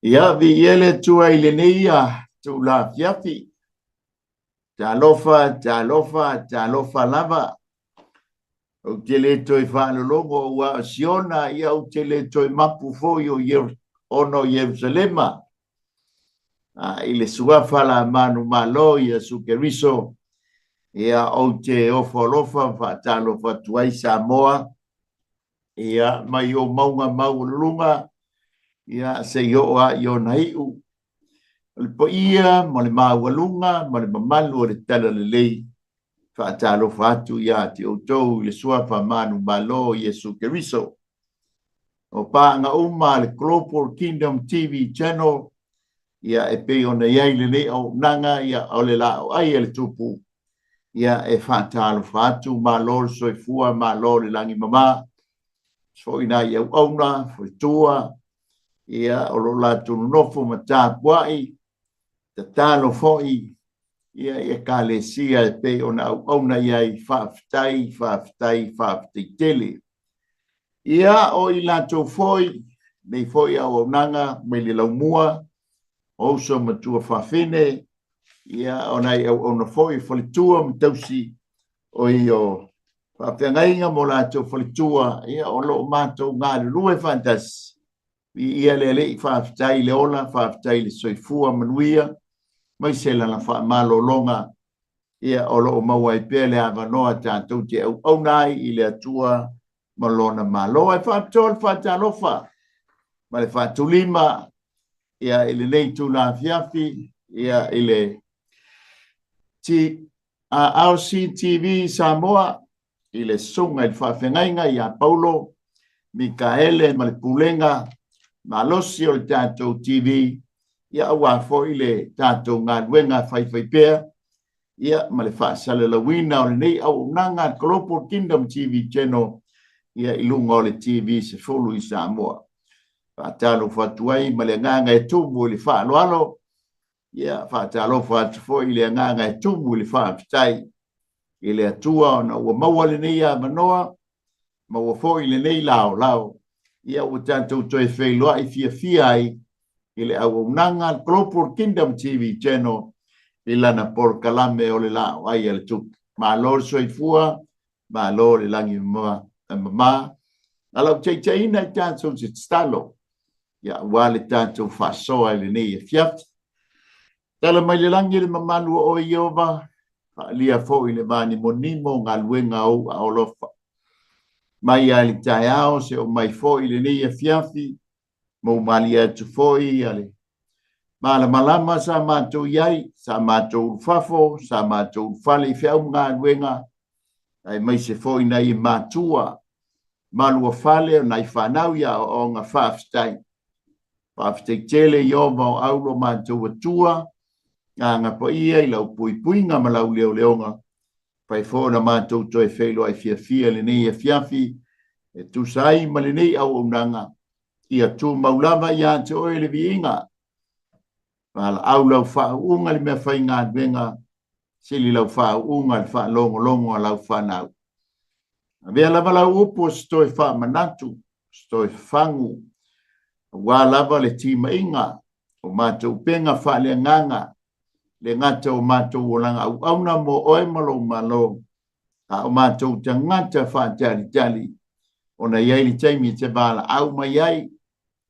Ia, viia le Atua i lenei itula afiafi. Talofa, talofa, talofa lava. Ou te le toe faalologo aua o Siona, ia ou te le toe mapu foi o ona o Ierusalema. A, i le suafa la manumalo Iesu Keriso, ia ou te ofo alofa ma faatalofa atu ai Samoa, ia mai ou mauga maualuluga, ia se i oo lava i ona iu. O le paia ma le maualuga ma le mamalu o le Talalelei, faatalofa atu ia te outou i le suafa manumalo o Iesu Keriso. O paaga uma a le Global Kingdom TV Channel, ia e pei ona i ai lenei auaunaga, ia o le laoai a le Tupu, ia e faatalofa atu, malo le soifua, malo le lagi mama. Foi nai auauna, faletua, ia o lo o latou nonofo ma tapuai, tatalo foi ia i ekalesia e pei ona auauna i ai, faafetai, faafetai, faafetai tele. Ia o i latou foi, nei foi auaunaga mai le laumua, o uso ma tuafafine, ia o nai auauna foi faletua ma tausi, o i o faafeagaiga mo latou faletua, ia o lo o matou galulue faatasi. Viia le Alii, faafetai i le ola, faafetai i le soifua manuia, maise lana faamalologa, ia o lo o maua ai pea le avanoa tatou te auauna ai i le Atua ma lona Malo. Ae faapitoa le faatalofa ma le faatulima ia i lenei itula afiafi ia i le RCTV Samoa, i le susuga i le faafeagaiga ia Paulo Mikaele ma le pulega malosi o le tatou TV, ia aua foi le tatou galuega faifaipea, ia ma le faasalalauina o lenei auaunaga a le Global Kingdom TV Channel ia i luga o le TV 10 i Samoa. Faatalofa atu ai ma le agaga e tumu i le faaaloalo, ia faatalofa atu foi i le agaga e tumu i le faafetai i le Atua ona ua maua lenei avanoa, maua foi lenei laolao, ia ua tatou toe feiloai fiafia ai i le auaunaga a le Global Kingdom TV Channel i lana polokalame o le laoai a le Tupu. Malo le soifua, malo le lagi mama. A lau taitaiina i tatou te tatalo, ia aua le tatou faasoa i lenei afiafi. Tala mai le lagi le mamalu o oe Ieova, faaalia foi le vanimonimo o galuega ou aolofa. Mai lava i le taeao se oo mai foi i lenei afiafi, moumalie atu foi a le malamalama sa matou i ai, sa matou ulufafo, sa matou ulufale i feau ma galuega, aemaise foi nai e matua, maluafale o nai fanau i aoaoga faafetai. Faafetai tele Ieova o au lo matou Atua, agaga paia i lau puipuiga ma lau leoleoga, fai foi ona matou toe feiloai fiafia i lenei afiafi, e tusa ai ma lenei auaunaga, ia tumau lava ia te oe le viiga. Valaau lau faauuga i le mea faigaluega, sili lau faauuga i le faalogologo a lau fanau. Avea lava lau upu o se toe faamanatu, se toe fafagu, aua lava le timaiga o matou upega faaleagaga, le gata o matou olaga auauna mo oe ma lou Malo, a o matou tagata faatalitali, ona i ai le taimi e te valaau mai ai,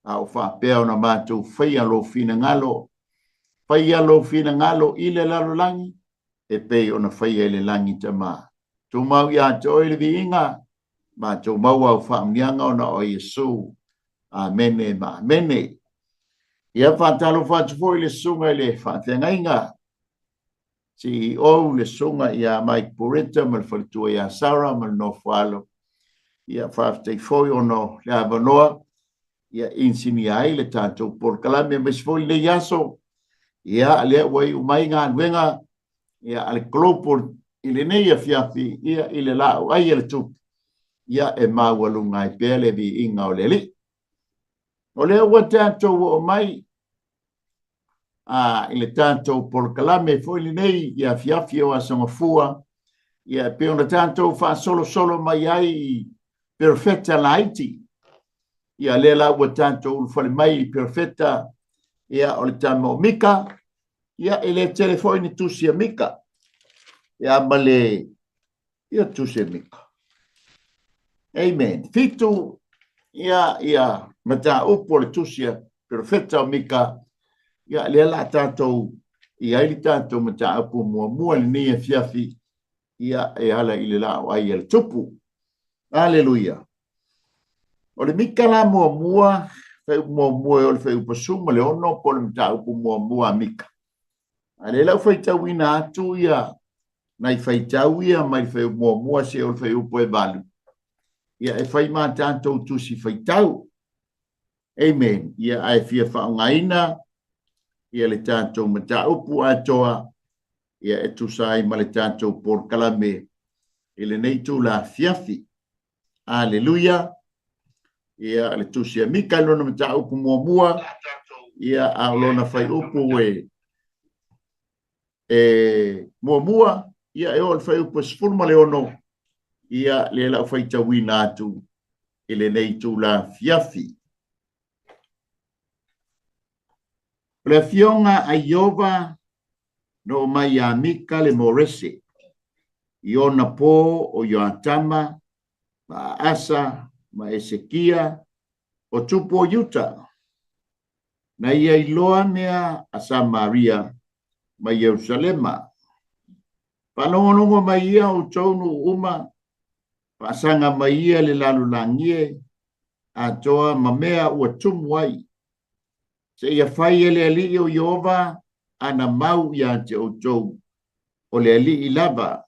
a o faapea ona matou faia lou finagalo. Faia lou finagalo i le lalolagi, e pei ona faia i le lagi Tama. Tumau ia te oe le viiga, matou maua au faamuniaga ona o Iesu. Amene ma amene. Ia faatalofa atu foi le susuga i le faafeagaiga CEO le susuga ia Mike Pureta ma le faletua ia Sarah ma le nofoalo. Ia faafetai foi ona o le avanoa ia inisinia ai le tatou polokalame aemaise foi lenei aso. Ia lea ua iu mai galuega ia a le Global i lenei afiafi ia i le laoai a le Tupu, ia e maualuga ai pea le viiga o le Alii. O lea ua tatou oo mai i le tatou polokalame foi lenei i afiafi o Aso Gafua, ia e pei ona tatou faasolosolo mai ai i Perofeta laiti. Ia lea la ua tatou ulufale mai i Perofeta Ia, o le tama o Mika, ia, e le tele foi ni tusi a Mika. Ia, ma le, ia, tusi a Mika. Amen. Fitu, ia, ia, mataupu o le tusi a perofeta o Mika, ia, lea la tatou i ai le tatou mataupu muamua i lenei afiafi, ia, e ala i le laau ai a le tupu. Aleluia. O le Mika la muamua, fuaiupu muamua e oo i le fuaiupu 16 po o le mataupu muamua a Mika. A lea la ua faitauina atu ia nai faitau ia mai le fuaiupu muamua seia oo i le fuaiupu e 8, ia e fai ma tatou tusi faitau. Amen. Ia ae fia faaaogaina ia le tatou mataupu atoa ia e tusa ai ma le tatou polokalame i lenei itula afiafi. Aleluia. Ia le tusi a Mika i lona mataupu muamua, ia a o lona fuaiupu e e muamua, ia e oo i le fuaiupu e 16, ia lea la ua faitauina atu i lenei itula afiafi. O le afioga a Ieova na oo mai ia Mika le Morese, i ona po o Ioatama ma Aasa ma Esekia, o tupu o Iuta, na ia iloa mea a Samaria ma Ierusalema. Faalogologo mai ia outou nuu uma, faasaga mai ia le lalolagi e, atoa ma mea ua tumu ai, seia fai e le Alii o Ieova ana mau ia te outou, o le Alii lava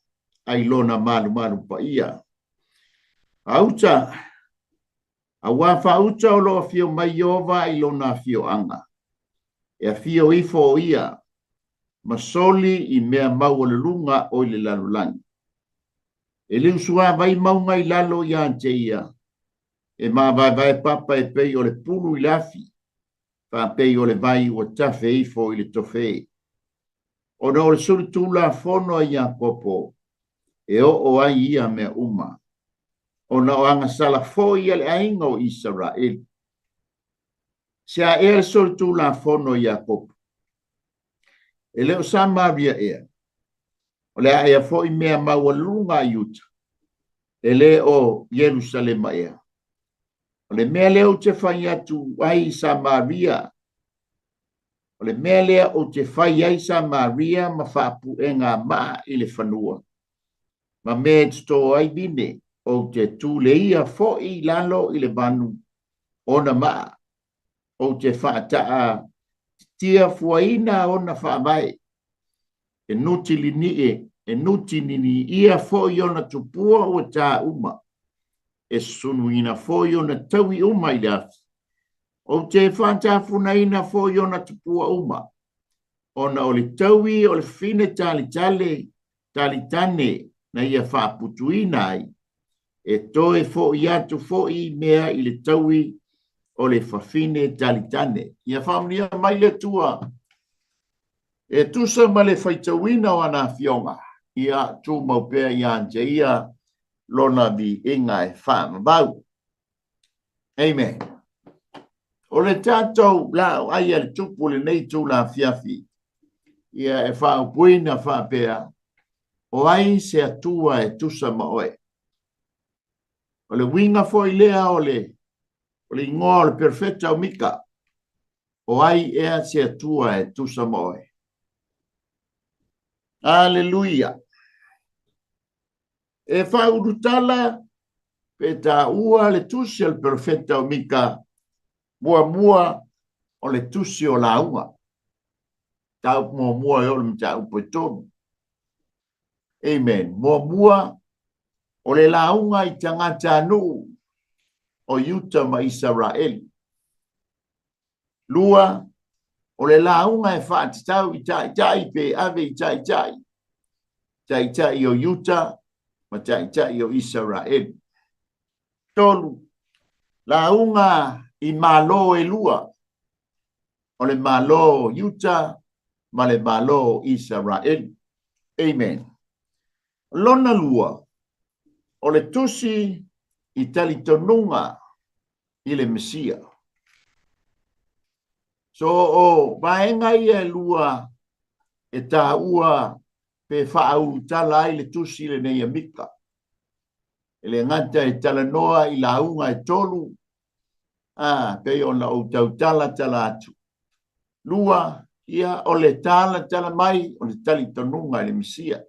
a i lona malumalu paia. Faauta, auā faauta o lo o afio mai Ieova i lona afioaga, e afio ifo o ia, ma soli i mea maualuluga o i le lalolagi. E liusuavai mauga i lalo ia te ia, e mavaevae papa e pei o le pulu i le afi, faapei o le vai ua tafe ifo i le tofe. Ona o le solitulafono a Iakopo e oo ai ia mea uma, ona o agasala foi a le aiga o Isaraelu. Se a ea le solitulafono a Iakopo? E le o Samaria ea? O le a ea foi mea maualuluga a Iuta? E le o Ierusalema ea? O le mea lea ou te fai atu ai i Samaria, o le mea lea ou te fai ai Samaria ma faapuega maa i le fanua, ma mea e toto ai vine, ou te tuleia foi i lalo i le vanu ona maa, ou te faataatitia fuaina ona faavae, e nutiliniie, e nutininiia foi ona tupua ua tā uma, e sunuina foi ona taui uma i le afi. Ou te faatafunaina foi ona tupua uma, ona o le taui o le fine talitale, talitane na ia faaputuina ai, e toe foi atu foi mea i le taui o le fafine talitane. Ia faamanuia mai le Atua e tusa ma le faitauina o ana afioga, ia tumau pea ia te ia lona viiga e faavavau. Amen. O le tatou laau ai a le tupu lenei itula afiafi, ia e faaupuina faapea, o ai se Atua e tusa ma oe? O le uiga foi lea o le, o le igoa o le perofeta o Mika, o ai ea se Atua e tusa ma oe? Aleluia! E faaulutala pe taua le tusi a le perofeta o Mika muamua o le tusi o lauga. Mataupu muamua e oo i le mataupu e tolu. Amen. Muamua, o le lauga i tagatanuu o Iuta ma Isaraeli. Lua, o le lauga e faatatau i taitai pe ave i taitai, taitai o Iuta ma taitai o Isaraeli. Tolu, lauga i Malo e lua, o le Malo o Iuta ma le Malo o Isaraeli. Amen. Lona lua, o le tusi i talitonuga i le Mesia. So o vaega ia e lua e taua pe faaulutala ai le tusi lenei a Mika. E le gata e talanoa i lauga e tolu, a pei ona ou tautala tala atu. Lua, ia o le talatala mai o le talitonuga i le Mesia.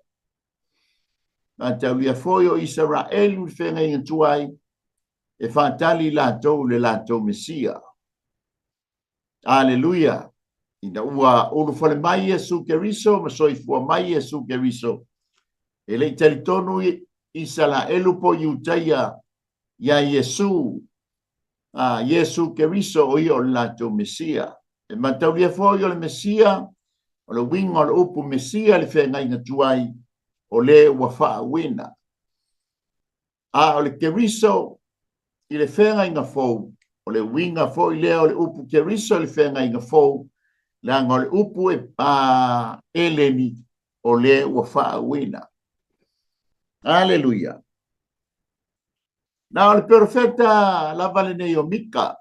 Mataulia foi o Isaraelu i le feagaiga tuai, e faatali latou i le latou Mesia. Aleluia! Ina ua ulufale mai Iesu Keriso ma soifua mai Iesu Keriso, e le i talitonu Isaraelu po o Iutaia iā Iesu, a Iesu Keriso o ia o le latou Mesia. E mataulia foi o le Mesia, o le uiga o le upu Mesia i le feagaiga tuai, o le ua faauuina. A o le Keriso i le feagaiga fou, o le uiga foi lea o le upu Keriso i le feagaiga fou, leaga o le upu e a Eleni, o le ua faauuina. Aleluia! Na o le perofeta lava lenei o Mika,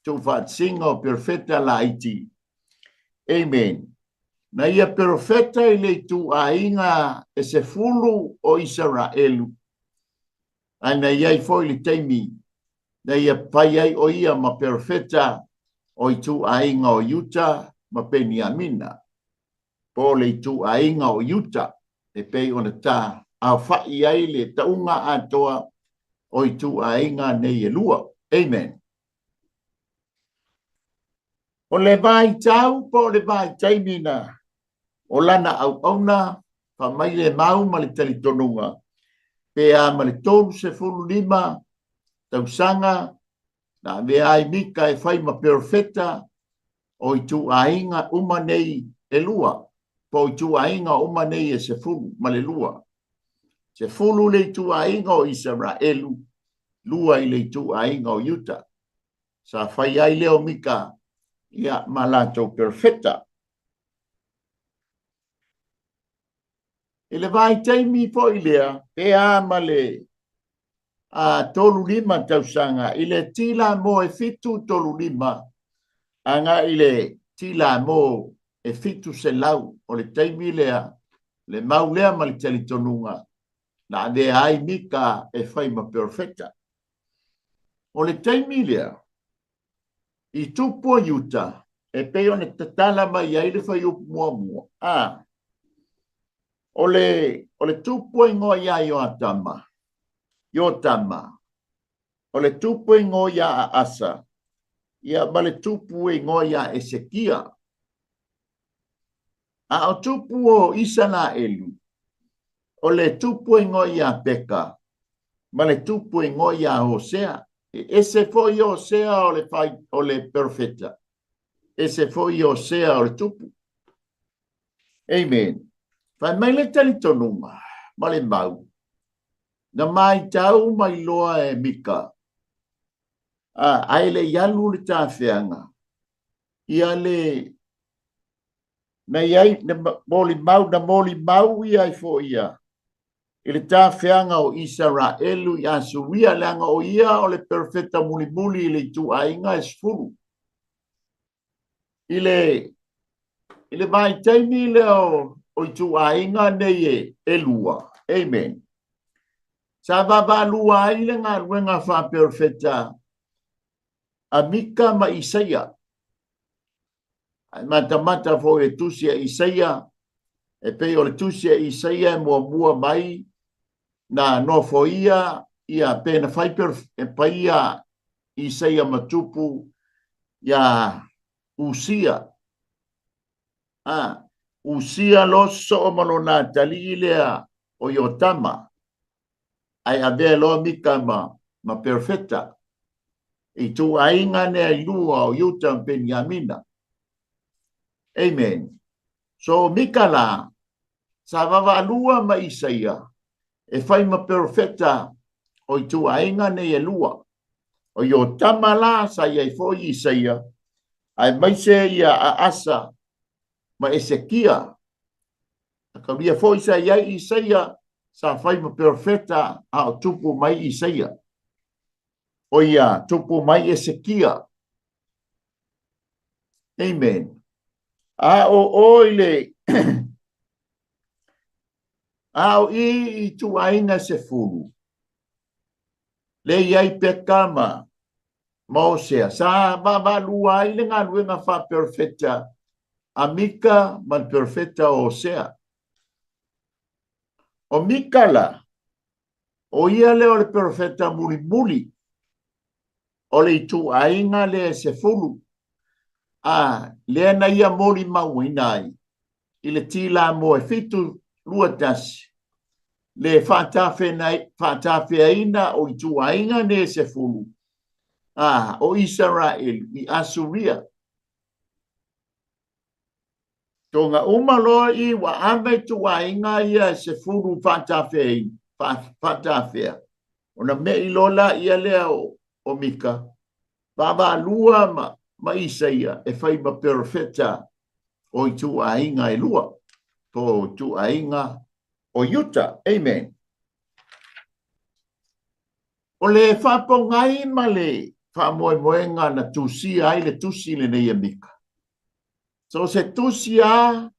tuufaatasiga o perofeta laiti. Amen. Na ia perofeta i le ituaiga e 10 o Isaraelu, ae na i ai foi le taimi na ia fai ai o ia ma perofeta o ituaiga o Iuta ma Peniamina, po o le ituaiga o Iuta, e pei ona ta aofai ai le tauga atoa o ituaiga nei e lua. Amen. O le vaitau po o le vaitaimi na o lana auauna fai mai le mau ma le talitonuga pe a ma le 35 tausaga na avea ai Mika e fai ma perofeta o ituaiga uma nei e lua, po o ituaiga uma nei e 12. 10 le ituaiga o Isaraelu, 2 i le ituaiga o Iuta. Sa fai ai lea o Mika ia ma latou perofeta. I le vaitaimi foi lea, pe a ma le 35 tausaga, i le tila mo e 735, agai i le tila mo e 700, o le taimi lea, le mau lea ma le talitonuga, na avea ai Mika e fai ma perofeta. O le taimi lea, i tupu o Iuta, e pei ona tatala mai ai le fuaiupu muamua, a, o le, o le tupu e igoa iā Ioatama, Iotama, o le tupu e igoa iā Aasa, ia ma le tupu e igoa iā Esekia. A o tupu o Isaraelu, o le tupu e igoa iā Peka, ma le tupu e igoa iā Hosea. E ese foi Hosea o le, fai, o le perofeta, ese foi Hosea o le tupu. Amen. Fai mai le talitonuga ma le mau, na maitau mai loa e Mika, a, ae le i alu le tafeaga, ia le na i ai na molimau na molimau ia ai foi ia i le tafeaga o Isaraelu i Asuria, leaga o ia o le perofeta mulimuli i le ituaiga e 10. I le i le vaitaimi lea o ituaiga nei e, e lua. Amen. Sa vaavaalua ai le galuega faaperofeta a Mika ma Isaia. Ae matamata foi e tusi a Isaia, e pei o le tusi a Isaia e muamua mai na nofoia ia pe na fai e paia Isaia ma tupu ia Usia. A, Usia lo soo ma lona atalii lea o Iotama, ae avea loa Mika ma, ma perofeta i ituaiga nea i lua o Iuta ma Peniamina. Amen. So Mika la, sa vavaalua ma Isaia e fai ma perofeta o ituaiga nei e lua. O Iotama la sa i ai foi Isaia, aemaise ia Aasa ma Esekia. Akaulia foi sa i ai Isaia, sa fai ma perofeta a o tupu mai Isaia. O ia tupu mai Esekia. Amen. A o o i le a o i i tuaiga se fulu le i ai Peka ma Osea sa vaavaalua ai le galuega faaperofeta a Mika ma le perofeta o Osea. O Mika la, o ia lea o le perofeta mulimuli o le ituaiga lea e 10, a lea na ia molimauina ai i le tilamoa e 7:21 le faatafeaina o ituaiga nei e 10, a o Isaraelu i Asuria. Tonga uma loa i ua ave ituaiga ia e 10 faatafea, ona mei loa la ia lea o Mika, vaavaalua ma Isaia e fai ma perofeta o ituaiga e lua, po o ituaiga o Iuta. Amen. O le faapogai ma le faamoemoega na tusia ai le tusi lenei e Mika. So se tusi a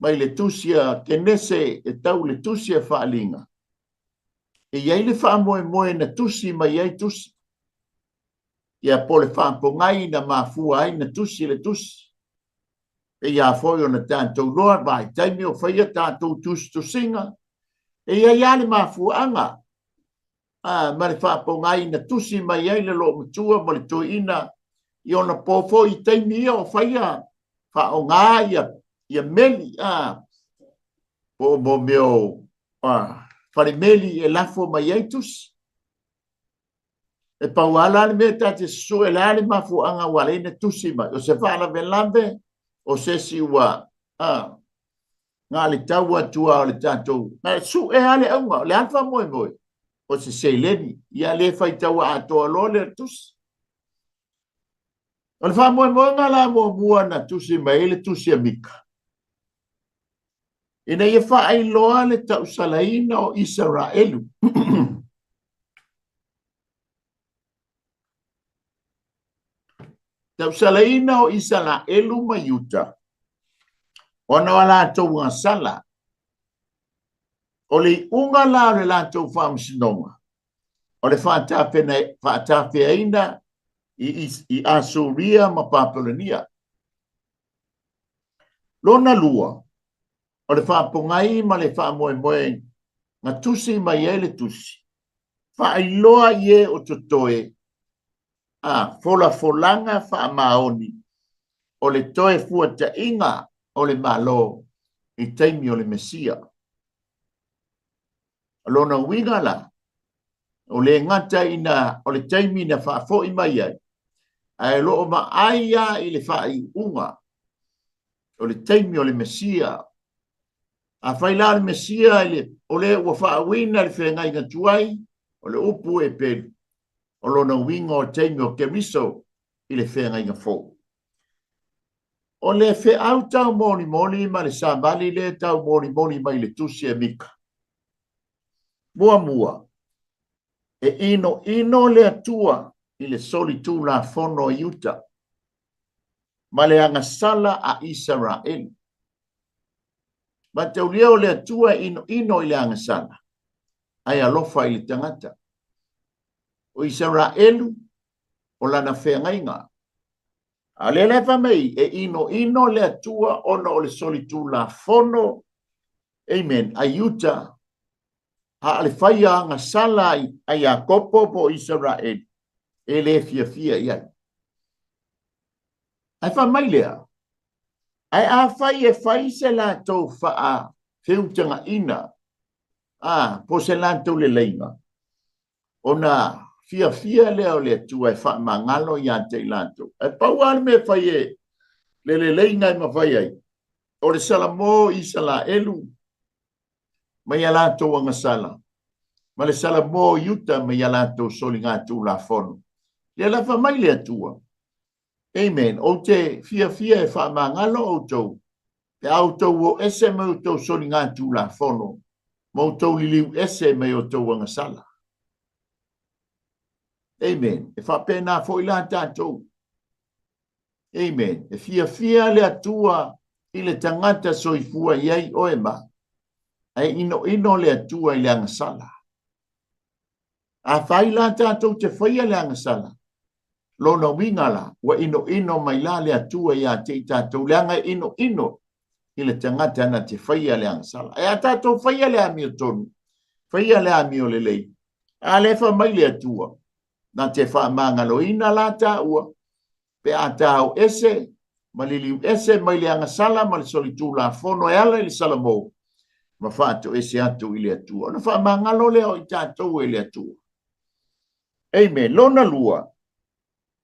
mai le tusi a Kenese e tau le tusi a Faaliga, e i ai le faamoemoe na tusi mai ai tusi. Ia po le faapogai na mafua ai na tusi le tusi. E ia foi ona tātou loa vai taimi o whaia tātou tusitusiga. E ia ia le mafuaanga. Ma le faapogai na tusi mai ai le loo matua ma le toeina i ona pō foi i taimi ia o whaia whaonga ia meli. Po mo mea o whare meli e lafo mai ai tusi. E pau ala le mea tā te susu e la le mafuaanga ua leina tusi mai. O se whaalavelave o se si ua ngā le tau atua o le tātou. Ngā su e ale aunga, o le alfa moe moe. O se seileni, ia le whai taua atoa loa le tusi. O le wha moe moe ngā la mua mua na tusi mai le tusi a Mika. Ina ia whaailoa le tausalaina o Israelu. Tausalaina o Israelu ma Iuta. Ona o latou agasala. O le iuga la o le latou faamasinoga, o le faatafeaina i Asuria ma Papelonia. Lona lua, o le faapogai ma le faamoemoe na tusi mai ai le tusi. Faailoa i e o totoe a folafolaga faamaoni o le toe fuataiga o le Malo i taimi o le Mesia. O lona uiga la, o le gata ina o le taimi na faafoi mai ai, ae loo vaai a i le faaiuga o le taimi o le Mesia. A fai la le Mesia o le ua faauina le feagaiga tuai, o le upu e pelu, o lona uiga o taimi o Keriso i le feagaiga fou. O le feau tau molimoli ma le savali le tau molimoli mai le tusi e Mika. Muamua, e ino ino le Atua i le solitulafono i Iuta, ma le agasala a Israelu. Ma taulia o le Atua e ino ino i le agasala, ai alofa i le tagata. O Israelu, o lana feagaiga. A le le fa mai, e ino ino le Atua ona o le solitulafono, amen, a Iuta, a le whaia agasala a Iakopo po Israel, e le fia fia i ai. Ai fa mai lea, ai a whai e whai se latou whaa feutanga ina, a po se latou le leinga, ona fia fia lea o le Atua e whaamangalo ia te i latou. E pau ale me whai e le le leinga e mawhai ai. O le Salamo i Israelu mai a latou agasala. Ma le Salamo i Iuta mai a latou soligatulafono. Lea la fa mai le Atua. Amen. O te fia fia e whaamangalo outou. Pe a outou o ese mai outou soligatulafono. Ma outou liliu ese mai outou agasala. Amen. E whapena foi la tātou. Amen. E fiafia le Atua i le tagata soifua i ai oe ma ae inoino le Atua i le agasala. Afai la tatou te faia le agasala, lona uiga la, ua inoino mai la le Atua ia te i tatou, leaga e inoino i le tagata na te faia le agasala. Ae a tatou faia le amiotonu, faia le amio lelei, a lea fai mai le Atua, na te faamagaloina la taua, pe a tao ese ma liliu ese mai le agasala ma le solitulafono e ala i le salamo, ma faatoese atu i le Atua. Ona faamagalo lea o i tatou e le Atua. Amen. Lona lua,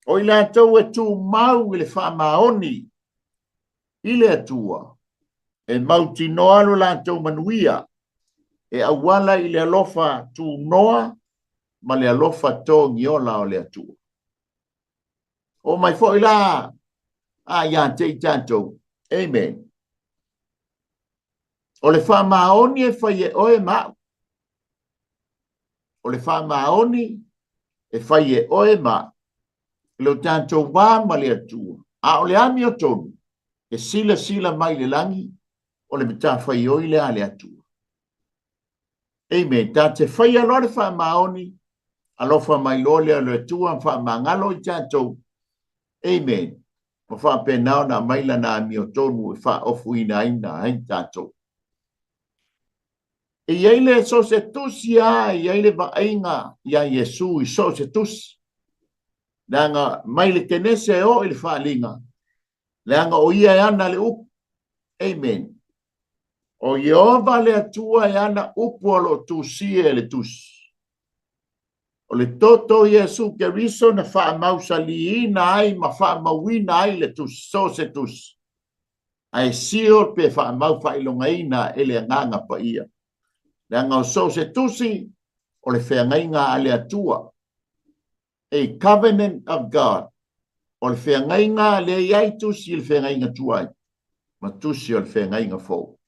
o i latou e tumau i le faamaoni i le Atua, e mautinoa lo latou manuia, e auala i le alofa tunoa ma le alofa togiola o le Atua. O mai foi la a ia te i tatou. Amen. O le faamaoni e fai e oe ma au. O le faamaoni e fai e oe ma au. Lo tatou va ma le Atua. A o le amiotonu e silasila mai le lagi, o le matafaioi lea a le Atua. Amen. Ta te faia loa le faamaoni, alofa mai loa lea o le Atua ma faamagalo i tatou. Amen. Ma faapena ona aumai lana amiotonu e faaofuina ai tatou. E i ai le so o se tusi lava, e i ai le vaaiga iā Iesu i so o se tusi. Leaga mai le Kenese e oo i le Faaaliga, leaga o ia e ana le upu. Amen. O Ieova le Atua e ana upu o lo o tusia e le tusi. O le toto o Iesu Keriso na faamausaliina ai ma faamauina ai le tusi, so o se tusi. Ae seal pe faamau faailogaina e le Agaga Paia. Leaga o so o se tusi, o le feagaiga a le Atua. A covenant of God. O le feagaiga lea i ai tusi i le feagaiga tuai ma tusi o le feagaiga fou.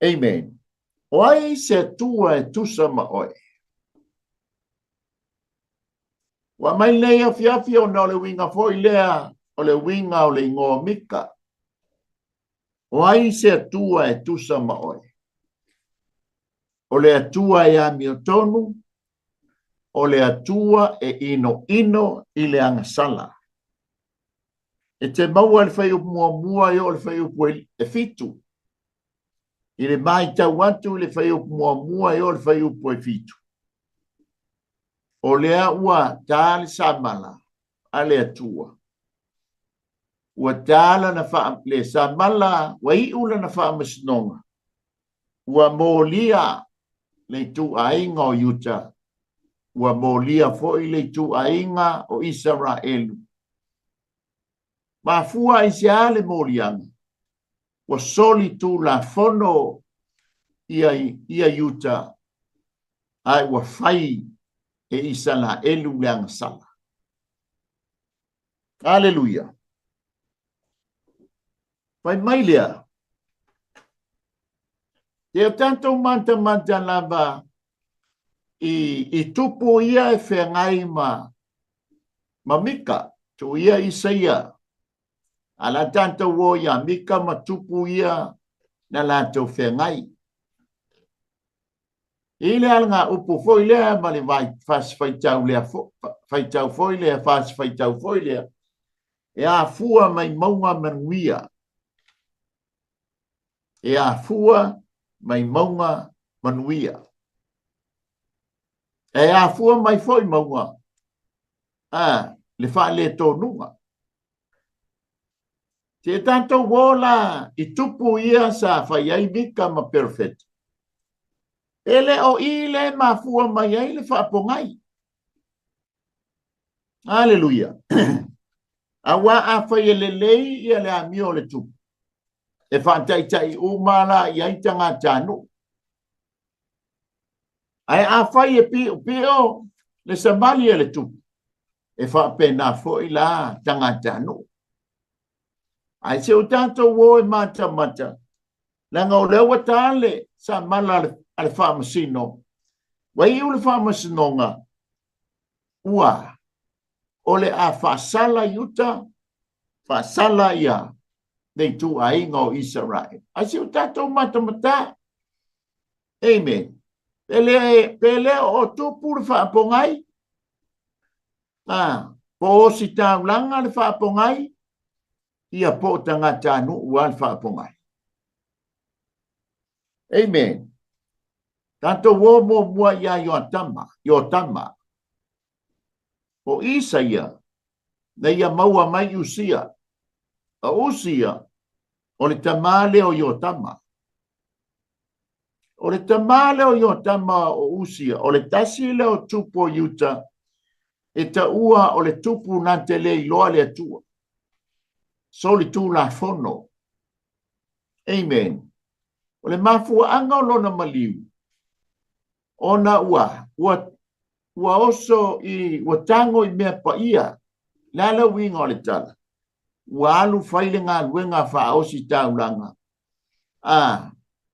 Amen. O ai se Atua e tusa ma oe? Ua mai nei afiafi ona o le uiga foi lea, o le uiga o le igoa Mika. O ai se Atua e tusa ma oe? O le Atua e amiotonu, o le Atua e inoino i le agasala. E te maua i le fuaiupu muamua e oo i le fuaiupu e 7. I le matau atu i le fuaiupu muamua e oo i le fuaiupu e 7. O lea ua ta le samala a le Atua. Ua ta lana faa, le samala, ua iu lana faamasinoga. Ua molia le ituaiga o Iuta, ua molia foi le ituaiga o Isaraelu. Mafua i se a le moliaga? Ua soli tulafono ia, ia Iuta, ae ua fai e Isaraelu le agasala. Aleluia! Fai mai lea, te o tatou matamata lava i, i tupu ia e feagai ma, ma Mika, tu ia Isaia. A la tatou o ia Mika ma tupu ia na latou feagai. I le alaga upu foi lea ma le vai fasi faitau lea fo, faitau foi lea, fasi faitau foi lea, e afua mai mauga manuia. E afua mai mauga manuia. E afua mai foi mauga a le faaletonuga. Te tatou o la i tupu ia sa fai ai Mika ma Perofeta. E le o i le mafua mai ai le faapogai. Aleluia. Aua afai e lelei ia le amio o le tupu, e faataitai uma la i ai tagatanuu. Ae afai e piopio le savali a le tupu, e faapena foi la tagatanuu. Ae se o tatou o e matamata, leaga o lea ua ta le samala a le faamasino, ua iu le faamasinoga, ua o le a faasala i uta Faasala ia le ituaiga o Isaraele. Ae se i o tatou matamata. Amen. Pe le, pe le o tupu le faapogai, a, po o ositaulaga le faapogai, ia po o tagatanuu lava le faapogai. Amen. Tatou o muamua ia Ioatama, Iotama. O Isaia, na ia maua mai Usia. O Usia, o le tamā lea o Iotama. O le tamā lea o Iotama o Usia, o le tasi lea o tupu o Iuta, e taua o le tupu na te le iloa le Atua. Solitulafono. Amen. O le mafuaaga o lona maliu, ona ua, ua, ua oso i, ua tago i mea paia. Le a le uiga o le tala? Ua alu fai le galuega faaosi taulaga. A,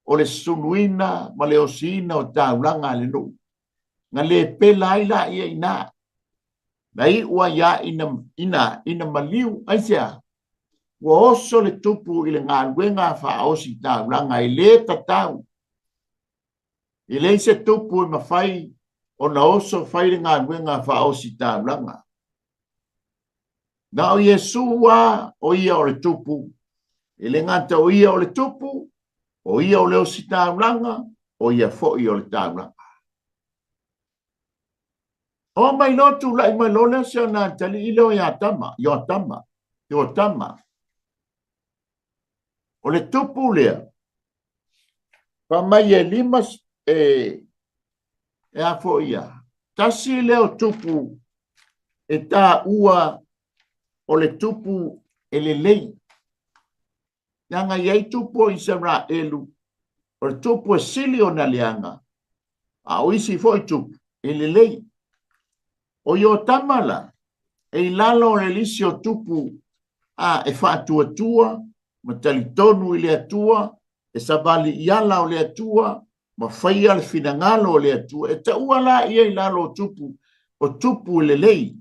o le suluina ma le osiina o taulaga a le nuu. Na le pela ai la ia ina. Na iu ai a ina, ina, ina maliu. Aisea? Ua oso le tupu i le galuega faaosi taulaga e le tatau. E leai se tupu e mafai ona oso fai le galuega faaositaulaga. Na o Iesu lava o ia o le tupu. E le gata o ia o le tupu, o ia o le ositaulaga, o ia foi o le taulaga. O mai loa tulai mai loa lea si ona atalii lea o Iatama, Ioatama, Ioatama. O le tupu lea, Fai mai e lima e, e a foi ia. Tasi lea o tupu e taua o le tupu e lelei. Leaga e i ai tupu o Isaraelu, o le tupu e sili ona leaga, a o isi foi tupu e lelei. O Iotama la, e i lalo o le lisi o tupu a e faatuatua ma talitonu i le Atua, e savali i ala o le Atua ma faia le finagalo o le Atua. E taua la ia i lalo o tupu, o tupu lelei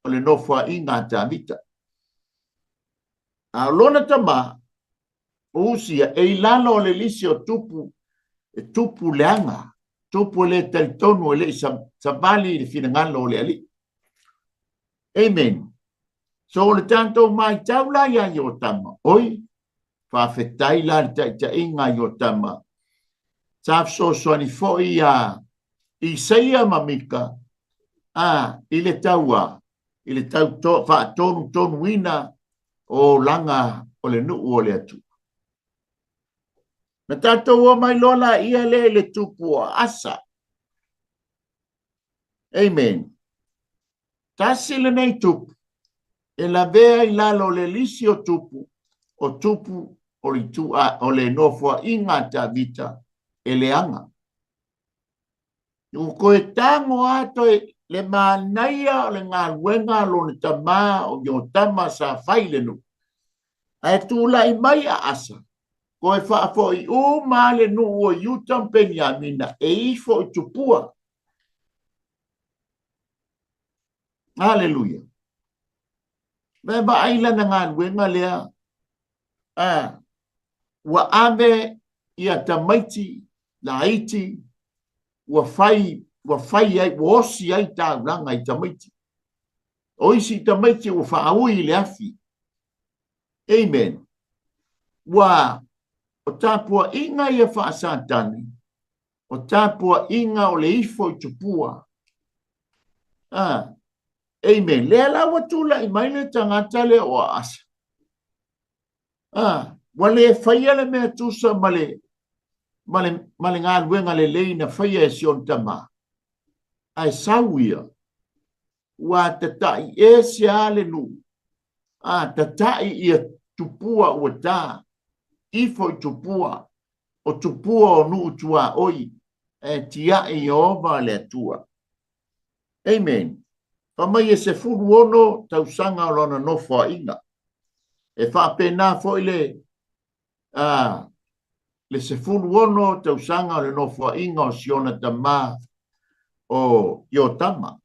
o le nofoaiga a Tavita. A o lona tama, o Usia, e i lalo o le lisi o tupu, e tupu leaga, tupu e le talitonu e le i savali i le finagalo o le Alii. Amen. So o le tatou matau la ia Iotama, oi, faafetai la le taitaiga a Iotama, sa fesoasoani foi ia Isaia ma Mika a, i le taua, i le tau faatonutonuina o olaga o le nuu o le Atua. Na tatou o mai loa la ia lea i le tupu o Asa. Amen. Tasi lenei tupu e lavea i lalo o le lisi o tupu, o tupu o le itu a, o le nofoaiga a Tavita e leaga. Ua toe tago lava toe le manaia o le galuega a lona tama o Iotama sa fai i le nuu. Ae tulai mai a Asa, toe faafoi uma lava le nuu o Iuta ma Peniamina e ifo i tupua. Aleluia. Vae vaai lana galuega lea a ua ave ia tamaiti laiti ua fai ua fai ai ua osi ai taulaga i tamaiti. O isi tamaiti ua faaui i le afi. Amen. Ua o tapuaiga ia faa-Satani, o tapuaiga o le ifo i tupua. Ah, amen. Lea la ua tulai mai le tagata lea o Asa. Ah, ua le faia le mea tusa ma le, ma le, ma le galuega lelei na faia e si ona tama. Ae sau ia, ua tata'i ese lava le nuu, a tata'i ia tupua ua ta, ifo i tupua, o tupua o nuu tuaoi, ae tia'i Ieova le Atua. Amen. Fai mai e 16 tausaga o lona nofoaiga. E faapena foi le, a, le 16 tausaga o le nofoaiga o Siona tama o Iotama.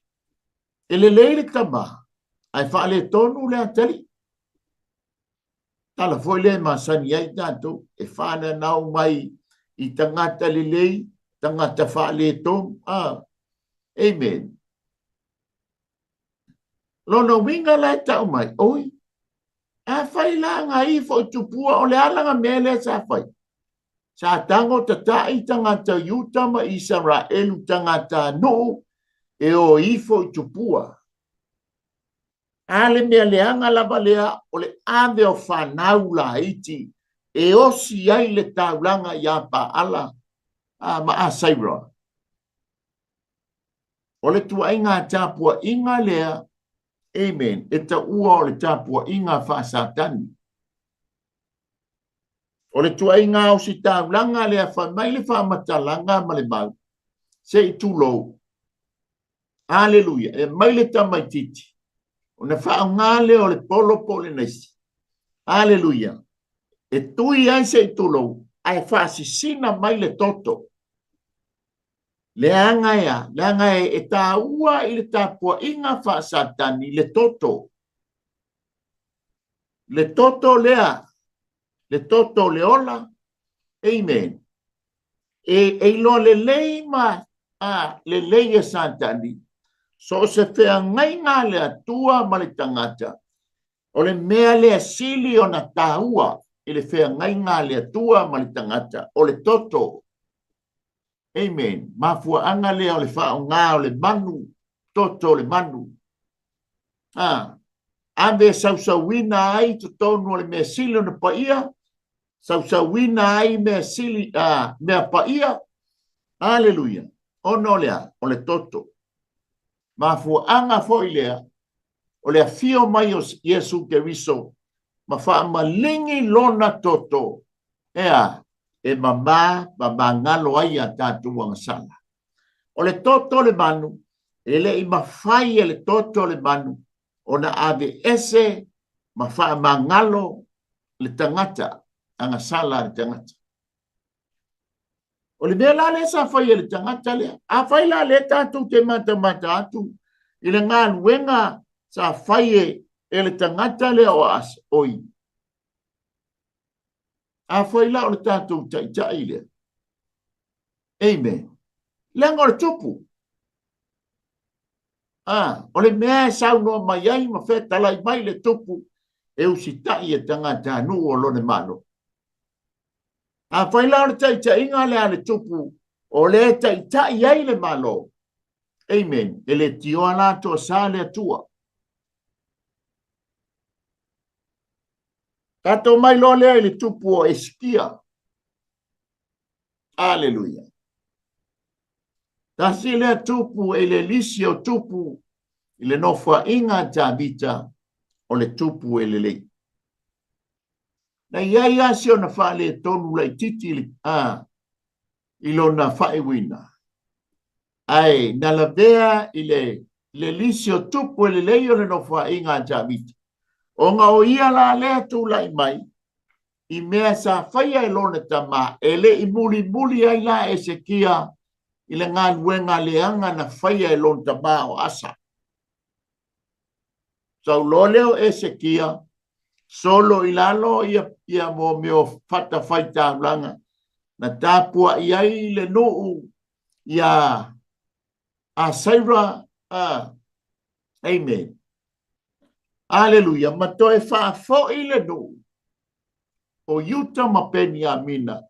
E lelei le tama, ae faaletonu le atalii. Tala foi lea e masani ai tatou, e fananau mai i tagata lelei, tagata faaletonu. Ah, amen. Lona uiga la e tau mai, oi, a fai la nga ifo i tupua o le ala nga mea lea sa fai. Sa tago tata'i tagata Iuta ma Isaraelu tagata nuu e o ifo i tupua. A le mea leaga lava lea o le ave o fanau laiti e osi ai le taulaga iā Paala ma Asaira. O le tuuaiga tapuaiga lea, amen, e taua o le tapuaiga faa-Satani. O le tuuaiga ositaulaga lea fai mai le faamatalaga ma le mau, se i tulou. Aleluia. E mai le tamaititi. Ona faaaoga lea o le polo po o le naisi. Aleluia. E tui ai se i tulou, ae faasisina mai le toto. Leaga e a? Leaga e taua i le tapuaiga faa-Satani le toto. Le toto lea, le toto o le ola. Amen. E iloa lelei ma lelei e Satani, so o se feagaiga a le Atua ma le tagata, o le mea lea sili ona taua i le feagaiga a le Atua ma le tagata, o le toto. Amen. Mafuaaga lea o le faaaoga o le manu, toto o le manu. Ave e sausauina ai totonu o le mea sili ona paia, sausauina ai mea sili, mea paia. Aleluia. Ona o le a? O le toto. Mafuaaga foi lea o le afio mai o Iesu Keriso ma faamaligi lona toto e a? E mamā ma magalo ai a tatou agasala. O le toto o le manu, e le i mafai e le toto o le manu ona ave ese ma faamagalo le tagata, agasala a le tagata. O le mea la lea sa fai e le tagata lea. A fai la lea tatou te matamata atu i le galuega sa fai e le tagata lea o Asa, oi. A fai la o le tatou taitai lea. Amen. Leaga o le tupu. O le mea e saunoa mai ai ma fetalai mai le tupu e usitai e tagatanuu o lona Malo. A fai la o le taitaiga lea a le tupu o le taitai ai le Malo. Amen. E le tioa la toasa le Atua. Tatou mai loa lea i le tupu o Esikia. Aleluia. Tasi lea tupu e le lisi o tupu i le nofoaiga a Tavita o le tupu e lelei. Na i ai lava si ona faaletonu laitiiti i lona faaiuina, ae na lavea i le lisi o tupu e lelei o le nofoaiga a Tavita, ona o ia la lea tulai mai i mea sa faia e lona tama, e le i mulimuli ai la Esekia i le galuega leaga na faia e lona tama o Asa. Sau loa lea o Esekia, solo i lalo ia mo mea o fatafaitaulaga, na tapuai ai le nuu ia Asaira, amen. Aleluia, ma toe faafoi le nuu o Iuta ma Peniamina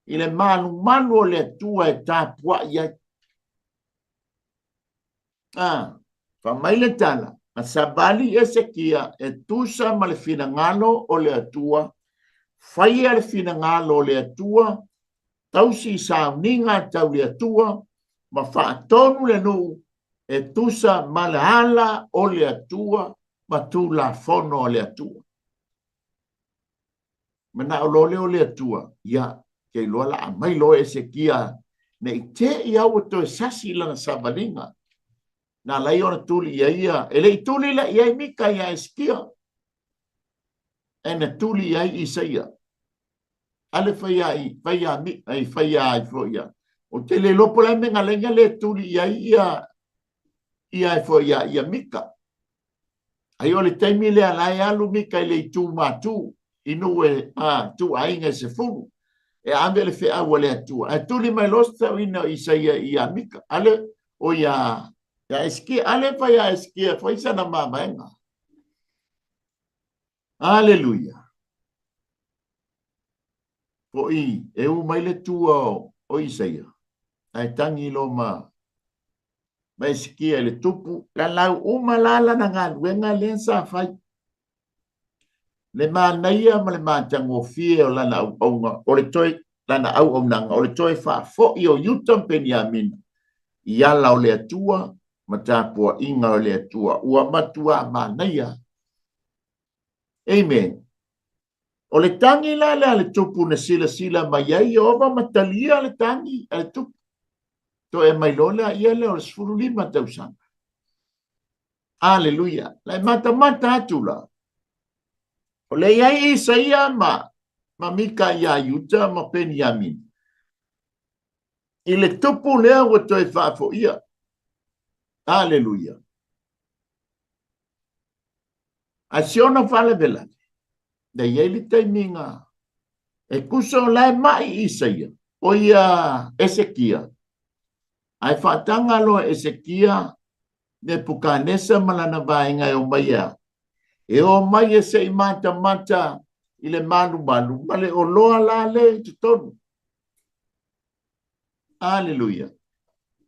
i le malumalu o le Atua e tapuai ai. Fai mai le tala, na savali Esekia e tusa ma le finagalo o le Atua, faia le finagalo o le Atua, tausi i sauniga tau le Atua, ma faatonu le nuu e tusa ma le ala o le Atua ma tulafono o le Atua. Manao loa lea o le Atua, ia, ke iloa la a mai loa Esekia, ne i te i au toe sasi i lana savaliga. Na ala ai ona tuli ia ia, e le i tuli la i ai Mika ia Esekia, e na tuli i ai Isaia. Ale fai ai, fai a mi, ai fai ai fo ia. O te le lopo la me ngalenga le tuli i ai ia, ia e fo ia, ia Mika. Ai o le taimi lea la e alu Mika i le itu matu. i nuu e ituaiga e 10 e ave le feau a le Atua. Ae tuli mai loa se tauina o Isaia ia Mika, ale o ia Esekia, ale fai ia Esekia, fai sana mavaega. Aleluia. Foi e u mai le tua o Isaia, ae tagi loa ma Esekia i le tupu, lalau uma la lana galuega lea sa fai. Le manaia ma le matagofie o lana auauna, o le toe lana auaunaga, o le toe faafoi o Iuta ma Peniamina i ala o le Atua ma tapuaiga o le Atua. Ua matua manaia. Amen. O le tagi la lea a le tupu na silasila mai ai Ieova ma talia le tagi a le tupu. Toe mai loa lea ia lea o le 15 tausaga. Aleluia. La e matamata atu la. O le i ai Isaia ma Mika ia Iuta ma Peniamina. I le tupu lea ua toe faafoia. Aleluia. A si ona faalavelave, na i ai le taimi na e tusa o la e mai Isaia, o ia Esekia, ae faataga loa Esekia Nepukanesa ma lana vaega e omai a. E o mai e se i matamata i le malumalu ma le oloa la le i totonu. Aleluia.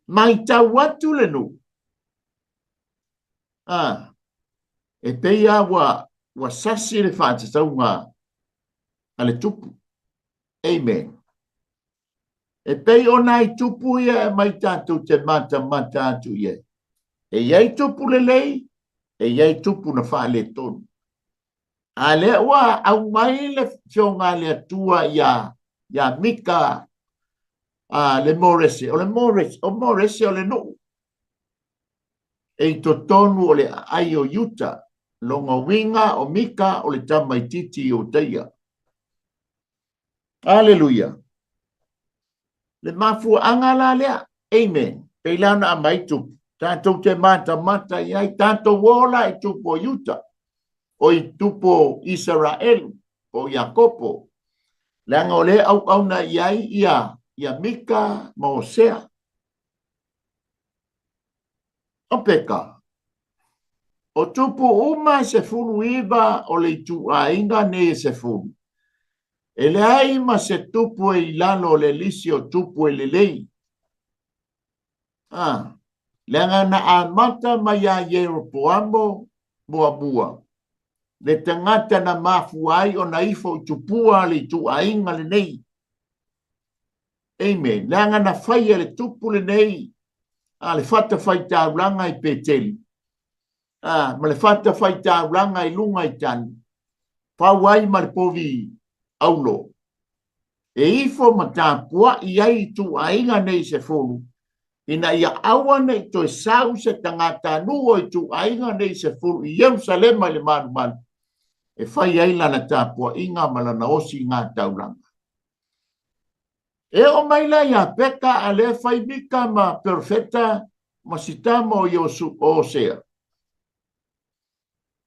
Maitau atu le nuu. E pei lava ua sasi le faatatauga a le tupu. Amen. E pei o nai tupu ia e aumai tatou te matamata atu i ai. E i ai tupu lelei, e i ai tupu na faaletonu. A lea ua aumai le fioga a le Atua ia Mika le Morese. O le Morese, o Morese o le nuu. E i totonu o le aai o Iuta, lona uiga o Mika o le tamaitiiti o Utaia. Aleluia. Le mafuaaga la lea. Amen. Pei la ona aumai tupu. Tatou te matamata i ai, tatou ola i tupu o Iuta, o i tupu o Isaraelu, o Iakopo. Leaga o lea auauna i ai ia Mika ma Osea. O Peka, o tupu uma e 19 o le ituaiga nei e 10. E leai ma se tupu e i lalo o le lisi o tupu e lelei. Leaga na amata mai ia Ieropoamo muamua, le tagata na mafua ai ona ifo i tupua le ituaiga lenei. Amen. Leaga na faia le tupu lenei a le fatafaitaulaga i Peteli, ma le fatafaitaulaga i luga i Tani, pau ai ma le povi aulo. E ifo ma tapuai ai ituaiga nei 10, ina ia aua nei toe sau se tagata nuu o ituaiga nei 10 i Ierusalema i le malumalu, e fai ai lana tapuaiga ma lana osi ngā taulaga. E o mai la ia Peka a le fai Mika ma Perfeta ma sitama o Iosu o Osea.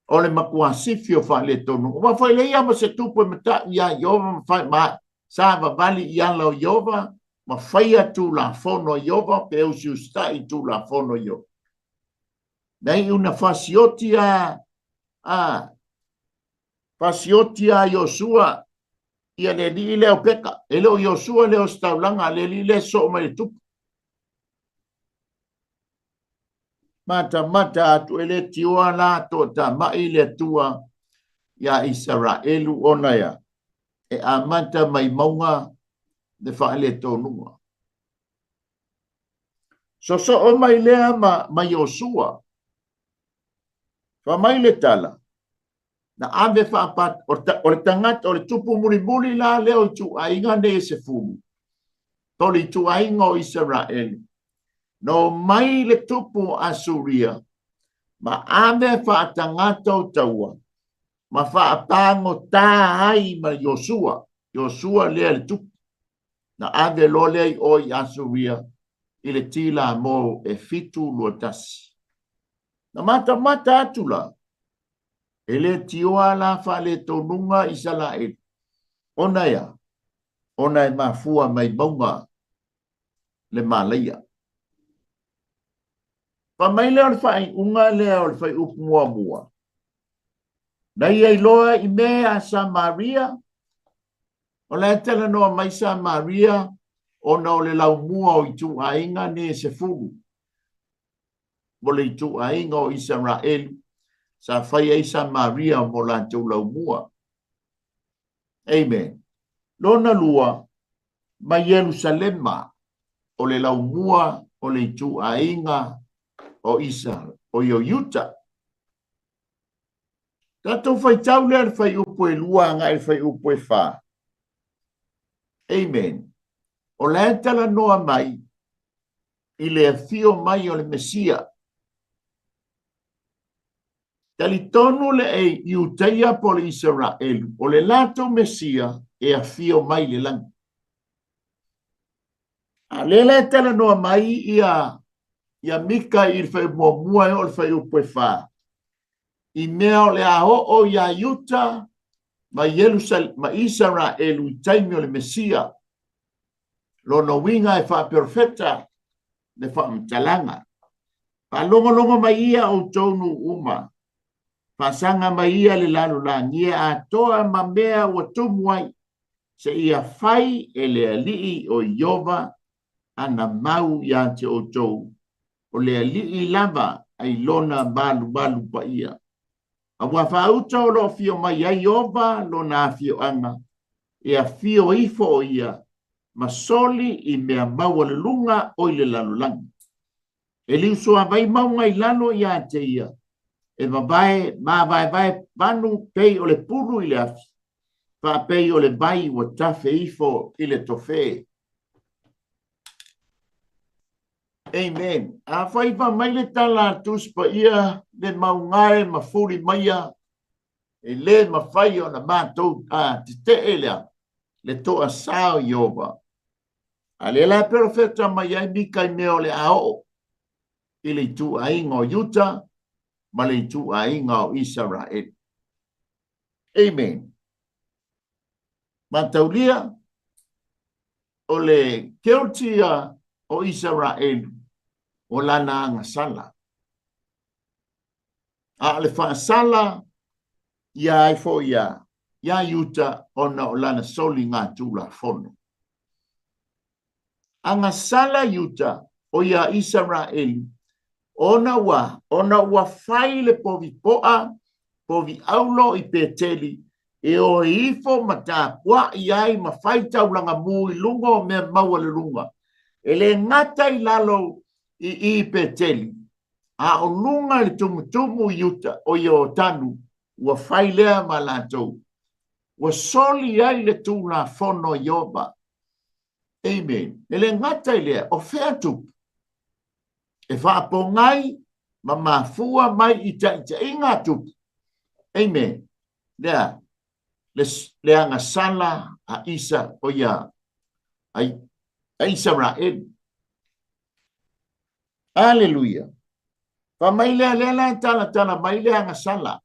O le makuasifi o faaletonu. Ua foi le ia ma se tupu e matau ia Iova ma fai ma sa vavali i ala o Iova ma faia tulafono Iova pe usiusitai tulafono Iova. Nei una fasioti a fasioti a Iosua ia le alii lea o Peka. E le o Iosua lea o se taulaga, le alii lea soo mai le tupu. Matamata atu e le tioa la toatamai le Atua ia Isaraelu ona ia e amata mai mauga le faaletonuga. Sosoo mai lea ma Iosua. Fa mai le tala. Na ave faapat o le tagata o le tupu mulimuli la lea o ituaiga nei e 10. Po le ituaiga o Isaraelu. No mai le tupu o Asuria ma ave faatagata o taua ma faapagotā ai ma Iosua. Iosua lea le tupu. Na ave loa lea i o i Asuria i le tila mo e 721. Na matamata atu la. E le tioa la faaletonuga Isalaeli, ona e a? Ona e mafua mai mauga le malaia. Fai mai lea o le faaiuga lea o le fuaiupu muamua, na ia iloa i mea a Samaria, o la e talanoa mai Samaria ona o le laumua o ituaiga nei e 10 mo le ituaiga o Isaraelu sa fai ai Samaria mo latou laumua. Amen. Lona lua, ma Ierusalema, o le laumua o le ituaiga o Isa, o Iuta. Tatou faitau lea le fuaiupu e 2 agai le fuaiupu e 4. Amen. O la e talanoa mai i le afio mai o le Mesia. Talitonu le Iutaia po o le Isaraelu, o le latou Mesia e afio mai le lagi. A lea la e talanoa mai ia Mika i le fuaiupu muamua e oo i le fuaiupu e 4, i mea o le a oo iā Iuta ma Ierusalema ma Isaraelu i taimi o le Mesia. Lona uiga e faaperofeta le faamatalaga. Faalogologo mai ia outou nuu uma, faasaga mai ia le lalolagia atoa ma mea ua tumu ai, seia fai e le Alii o Ieova ana mau ia te outou, o le Alii lava ai lona malumalu paia. Aua faauta o lo o afio mai ai Ieova lona afioaga, e afio ifo o ia ma soli i mea maualuluga o i le lalolagi. E liusuavai mauga i lalo ia te ia, e vavae mavaevae vanu pei o le pulu i le afi, faapei o le vai ua tafe ifo i le tofe. Amen. Afai fa mai le tala a Tusi Paia, le mauga e ma fuli maia, e le mafai ona matou tetee lea, le toasā o Ieova. A lea la e perofeta mai ai Mika i mea o le a oo i le ituaiga o Iuta ma le ituaiga o Isaraelu. Amen. Mataulia, o le guilty o Isaraelu o lana agasala. A o le faasala ia ai foi ia Iuta ona o lana soliga tulafono. Agasala Iuta o ia Isaraelu ona ua fai le povi poa, povi aulo i Peteli, e oe ifo ma tapuai ai ma fai taulaga mu i luga o mea maualuluga. E le gata i lalo i Peteli, a o luga i le tumutumu i uta o Iotanu, ua fai lea ma latou. Ua soli ai le tulafono Ieova. Amen. E le gata i lea, o fea tupu? E faapogai ma mafua mai i taitaiga a tupu. Amen. Lea, le agasala a Isa, o ia, a Isaraelu. Aleluia. Fa mai lea, lea la e talatala mai le agasala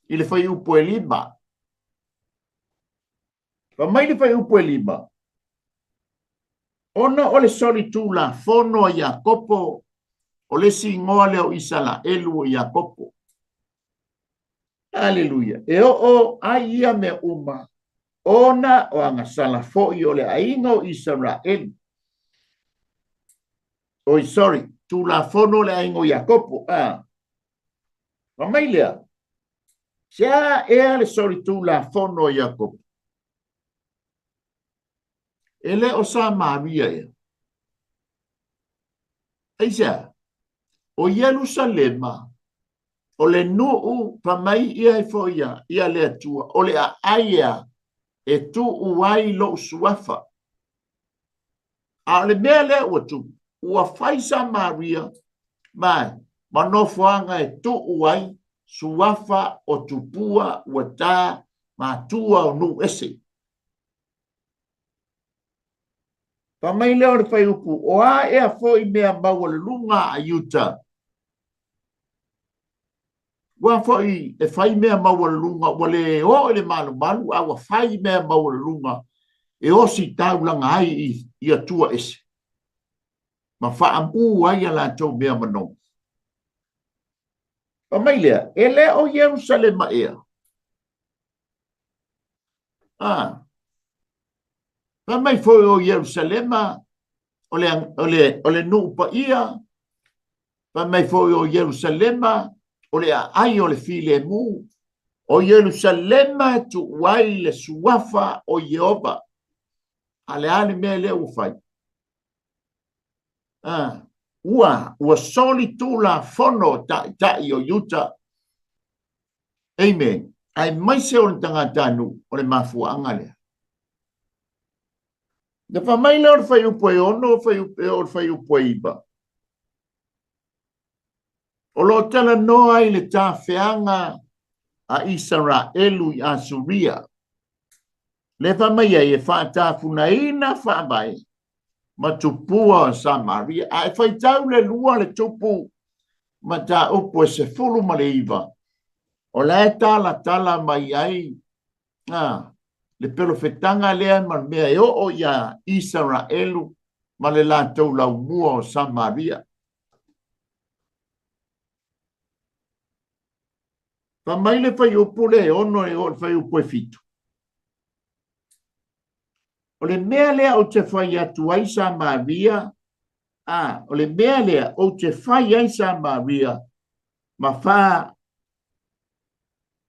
i le fuaiupu e 5. Fa mai le fuaiupu e 5. Ona o le soli tulafono a Iakopo, o le isi igoa lea o Isaraelu o Iakopo. Aleluia. E oo ai ia mea uma, ona o agasala foi o le aiga o Isaraelu. Oi, sorry, tulafono o le aiga o Iakopo. Fa mai lea, se a ea le soli tulafono o Iakopo? E le o Samaria ea. Aisea, o Ierusalema, o le nuu fa mai ia e foi ia le Atua, o le aai ea e tuu ai lou suafa. A o le mea lea ua tupu, ua fai Samaria ma nofoaga e tuu ai suafa o tupua ua tā matua o nuu ese. Fa mai lea o le fuaiupu, o a ea foi mea maualuluga a Iuta? Ua foi e fai mea maualuluga, ua le oo i le malumalu, a ua fai mea maualuluga e ositaulaga ai i atua ese, ma faamu ai a latou mea manogi. Fai mai lea, e le o Ierusalema ea. Ah, fai mai foi o Ierusalema o le nuu paia, fai mai foi o Ierusalema o le aai o le filemu, o Ierusalema e tuu ai le suafa o Ieova. A le a le mea lea ua fai? Ah, ua soli tulafono taitai o Iuta. Amen. Aemaise o le tagatanuu, o le mafuaaga lea. Na fai mai lea o le fuaiupu e 6, o le fuaiupu e 9. O lo o talanoa ai le tafeaga a Isaraelu i Asuria. Le fai mai ai e faatafunaina faavae ma tupua o Samaria. A e faitau le lua le tupu mataupu e 19, o la e talatala mai ai le pelofetaga lea ma le mea e oo ia Isaraelu ma le latou laumua o Samaria. Fai mai le fuaiupu le 6 e oo i le fuaiupu e 7. O le mea lea ou te fai atu ai Samaria, o le mea lea ou te fai ai Samaria ma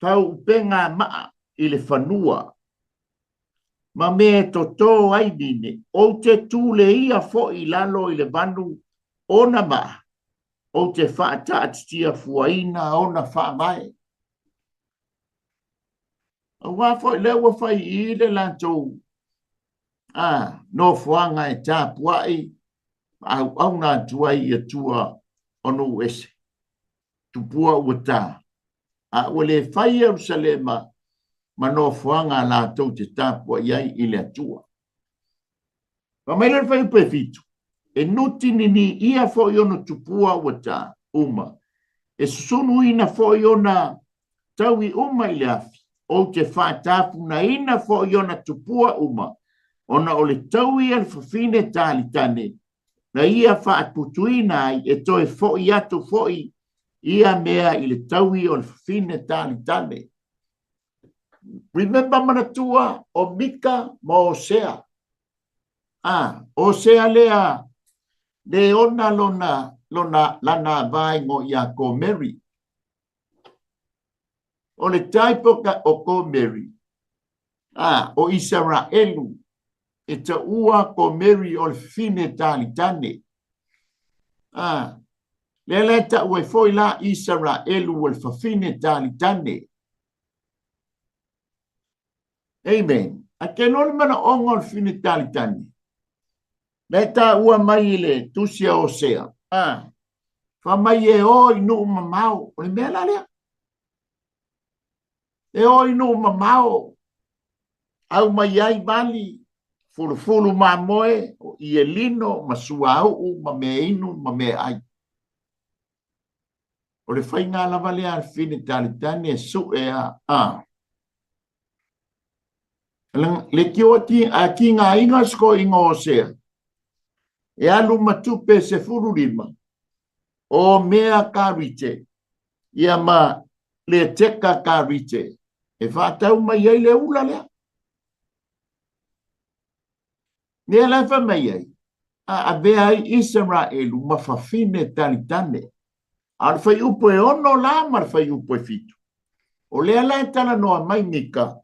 faaupega maa i le fanua, ma mea e totō ai nine, ou te tuleia foi i lalo i le vanu ona maa, ou te faataatitia fuaina ona faavae. Aua foi lea ua fai i le latou nofoaga e tapuai ma auauna atu ai i atua o nuu ese. Tupua ua ta, a ua le fai Ierusalema ma nofoaga a latou te tapuai ai i le Atua. Fai mai le fuaiupu e 7, e nutinini ia foi ona tupua ua ta uma, e susunuina foi ona taui uma i le afi, ou te faatafunaina foi ona tupua uma, ona o le taui a le fafine talitane, na ia faatutuina ai e toe foi atu foi ia mea i le taui o le fafine talitane. Remember manatua o Mika ma Osea. Osea lea le ona lona lana vaingo ia Gomeri. O le type o Gomeri, o Isaraelu, e taua Gomeri o le fafine talitane. Lea la e tau ai foi la Isaraelu o le fafine talitane. Amen. A te loa le manaoga o le fafine talitane, lea e taua mai i le tusi a Osea, fai mai e o i nuu mamao. O le mea la lea, e o i nuu mamao, au mai ai vali, fulufulu mamoe, o ielino, ma suauu, ma mea inu, ma mea ai. O le faiga lava lea a le fafine talitane e sue a. Le tio a tigaina sikoiga o Osea, e alu ma tupe 15, o mea karite, ia ma le teka karite, e whaatau mai ai le ula lea. Mea la fai mai ai, a avea ai Isaraelu ma fafine talitane. A o le fuaiupu e 6 la ma le fuaiupu e 7. O lea la e talanoa mai Mika,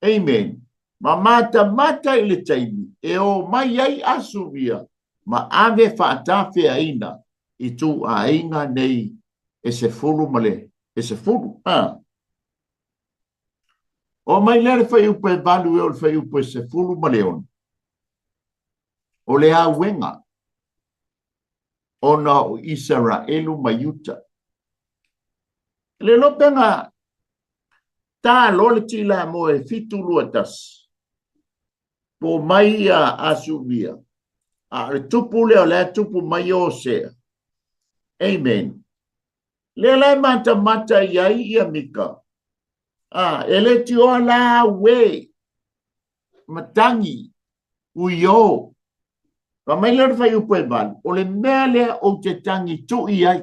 amen, ma matamata i le taimi e o mai ai Asuria ma ave faatafeaina i tuaiga nei e 10 ma le e 10. O mai lea le fuaiupu e 8 e o le fuaiupu e 16. O le auega ona o Isaraelu ma Iuta. Le lopega tā lo le tila mo e 721. Po mai a Asuria. A le tupu lea o lea tupu mai Osea. Amen. Lea la e matamata i ai ia Mika. A, e le tioa la auē, matagi, uiō. Fai mai lea o le fuaiupu e 8, o le mea lea ou te tagi tui ai,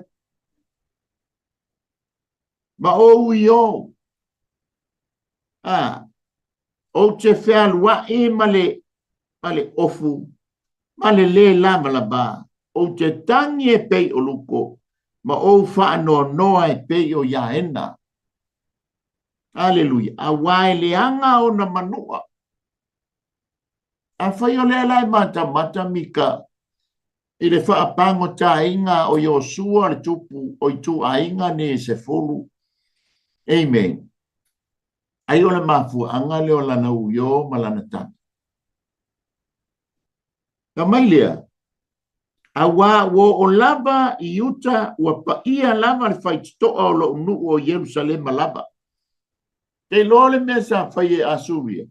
ma ou uiō. A, ou te fealuai ma le, ma le ofu, ma le lē lavalava, ou te tagi e pei o luko, ma ou faanoanoa e pei o Iaena. Aleluia. Auā e leaga ona manua. Afai o lea la e matamata Mika i le faapagotaina o Iosua le tupu o ituaiga nei e 10. Amen. Ai o le mafuaaga lea o lana uiō ma lana tagi. Ka mai lea, auā ua oo lava i uta, ua paia lava le faitotoa o lou nuu o Ierusalema lava. Te iloa le mea sa fai e Asuria,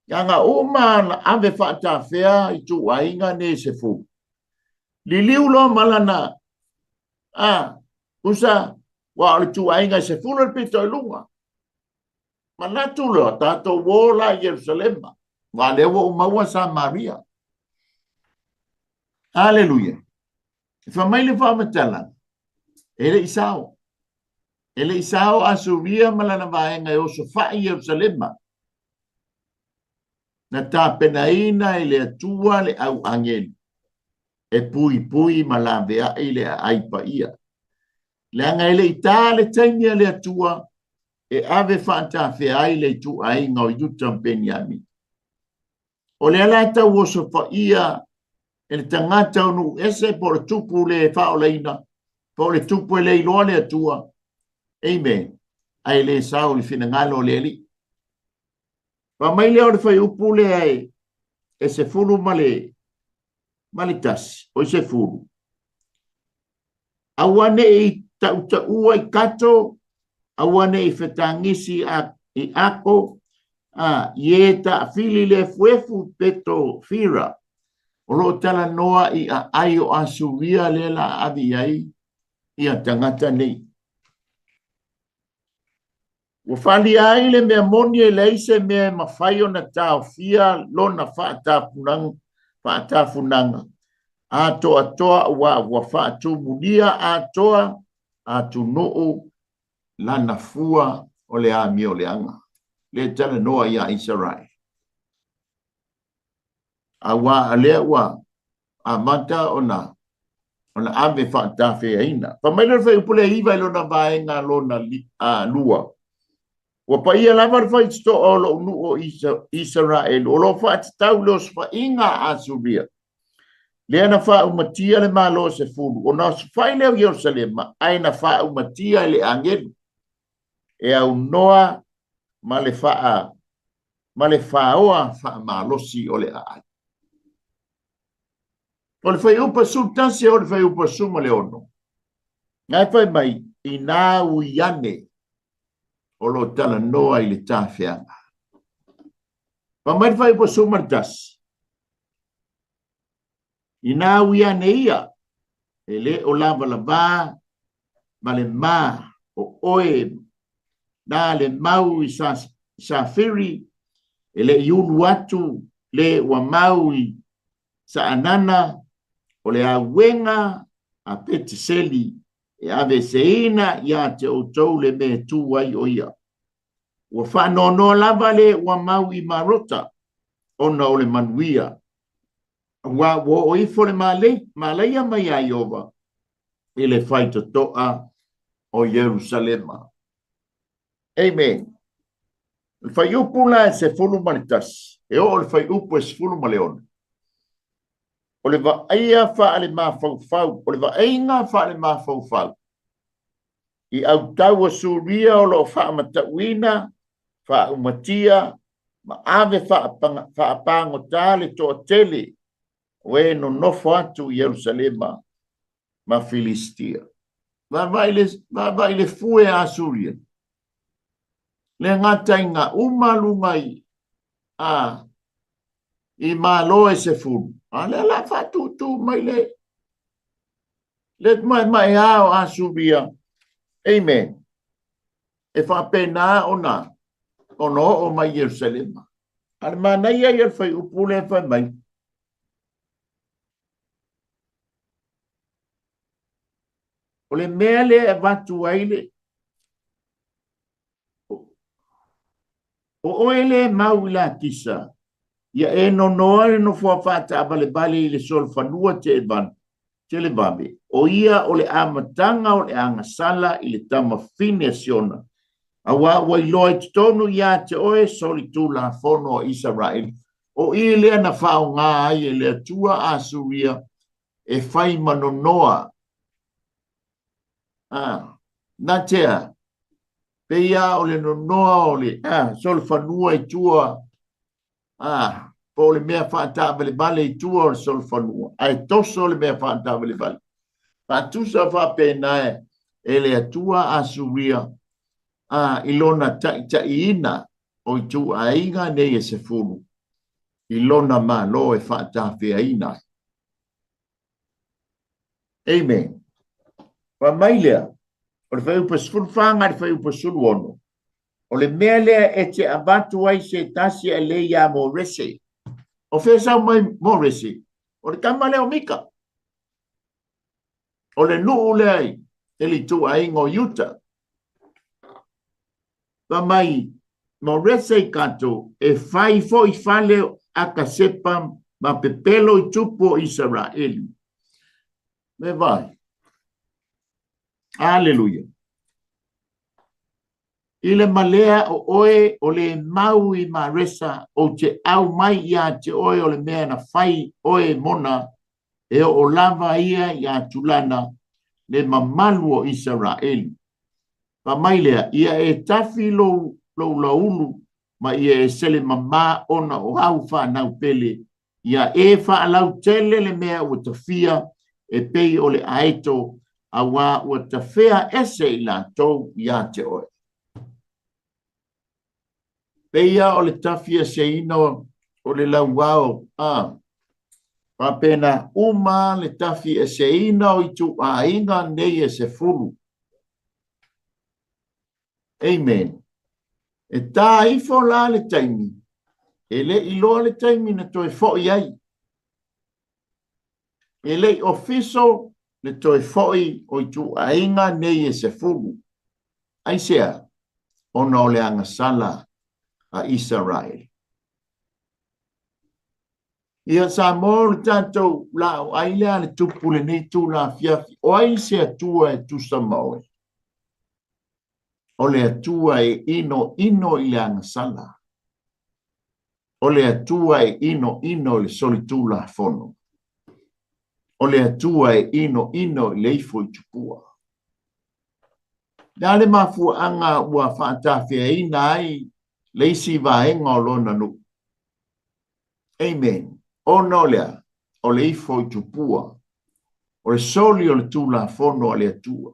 leaga uma na ave faatafea ituaiga nei e 10. Liliu loa ma lana a, usa, ua o le ituaiga e 10 le pito i luga. Manatu loa, tatou o la i Ierusalema, aua lea ua ou maua Samaria. Aleluia. E fai mai le faamatalaga, e le i sao. E le i sao Asuria ma lana vaega e osofai i Ierusalema. Na tapenaina e le Atua le au agelu e puipui ma laveai le aai paia. Leaga e le i ta le taimi a le Atua e ave faatafea ai le ituaiga o Iuta ma Peniamina. O lea la e tau osofaia e le tagata o nuu ese po o le tupu le faaolaina, po o le tupu e le iloa le Atua. Amen. Ae le sao i le finagalo o le Alii. Fai mai lea o le fuaiupu lea e 11, oi 10. Aua ne i tautaua i kato, aua ne i fetagisi a, i ako, a, i e taafili le efuefu peto fira. O lo o talanoa i aai o Asuria lea la ave i ai ia tagata nei. Ua falia ai le mea moni e leai se mea e mafai ona taofia lona faatafunaga atoatoa aua ua faatumulia atoa atunuu lana fua o le amioleaga. Le talanoa iā Isaraele. Aua lea ua amata ona ona ave faatafeaina. Fai mai le fuaiupu le 9 i lona vaega lona lua. Ua paia lava le faitotoa o lou nuu o Isaraelu, o lo o faatatau i le osofaiga a Asuria. Lea na faaumatia le Malo 10, ona osofai lea o Ierusalema, ae na faaumatia e le agelu, e aunoa ma le faa ma le faoa faamalosi o le aai. O le fuaiupu 11 o le fuaiupu 16, na e fai mai, inā ui ane o lo o talanoa i le tafeaga. Fai mai le fuaiupu 11, inā ui ane ia, e le o lavalavā ma le mā o oe na le mau i Safiri, e le i ulu atu le ua mau i Saanana, o le auega a Petiseli e aveeseina iā te outou le mea e tū ai o ia. Ua faanoanoa lava le ua mau i Marota ona o le manuia, aua ua oo ifo le malaia mai iā Ieova i le faitotoa o Ierusalema. Amen. O le fuaiupu la e 11, e oo i le fuaiupu e 16, o le vaaia faalemafaufau, o le vaaiga faalemafaufau i autau o Suria o lo o faamatauina, faaumatia ma ave faapagota le toatele o e nonofo atu i Ierusalema ma Filistia. Vaavaai le fue a Asuria, le gata i ngā uma luga i a i Malo e 10. A lea la faatūtū mai le maemaea o Asuria Amen. E faapena ona ona oo mai Ierusalema. A le manaia ia le fuaiupu lea fai mai, o le mea lea e avatu ai le o oe le mau i Lakisa, ia e nonoa le nofoa faataavalevale i le solofanua televave, o ia o le amataga o le agasala i le tamafine a Siona, auā ua iloa i totonu ia te oe solitulafono a Isaraelu. O i lea na faaaoga ai e le Atua Asuria e fai ma nonoa. Na tea, pei lava o le nonoa o le solofanua i tua, po o le mea faataavalevale i tua o le solofanua, ae toso le mea faataavalevale. Faatusa faapena e le Atua Asuria i lona taitaiina o ituaiga nei e 10 i lona malo e faatafeaina ai. Amen. Fai mai lea, o le fuaiupu 14 agai le fuaiupu 16, o le mea lea e te avatu ai se tasi ae le iā Morese. O fea sau mai Morese? O le tama lea o Mika. O le nuu lea i le ituaiga o Iuta. Fai mai, Morese i Kato, e fai foi fale Akasepa ma pepelo i tupu o Isaraelu. Me vai. Aleluia. I le malea o oe o le mau i Maresa, ou te au mai ia te oe o le mea na fai oe mona, e oo lava ia ia Tulana, le mamalu o Isaraelu. Fai mai lea, ia e tafi lou laulu ma ia e sele mamā ona o au whanau pele, ia e faalautele le mea ua tafia e pei o le aeto, auā ua tafea ese i latou ia te oe. Peia o le tafi eseina o le lauao, faapena uma le tafi eseina o ituaiga nei e 10. Amen. E tā ifo la le taimi, e le iloa le taimi na toe foi ai. E le i ofiso le toe foi o ituaiga nei e 10. Aisea, ona o le agasala a Isaraele. Ia Samoa o le tatou lao ai lea le tupu lenei tula afiafi. O ai se Atua e tusa ma oe? O le Atua e ino ino i le agasala. O le Atua e ino ino i le solitulafono. O le Atua e ino ino i le ifo i tupua. Le a le mafuaaga ua faatafeaina ai le isi vaega o lona nuu. Amen. Ona o lea, o le ifo i tupua, o le soli o le tulafono a le Atua.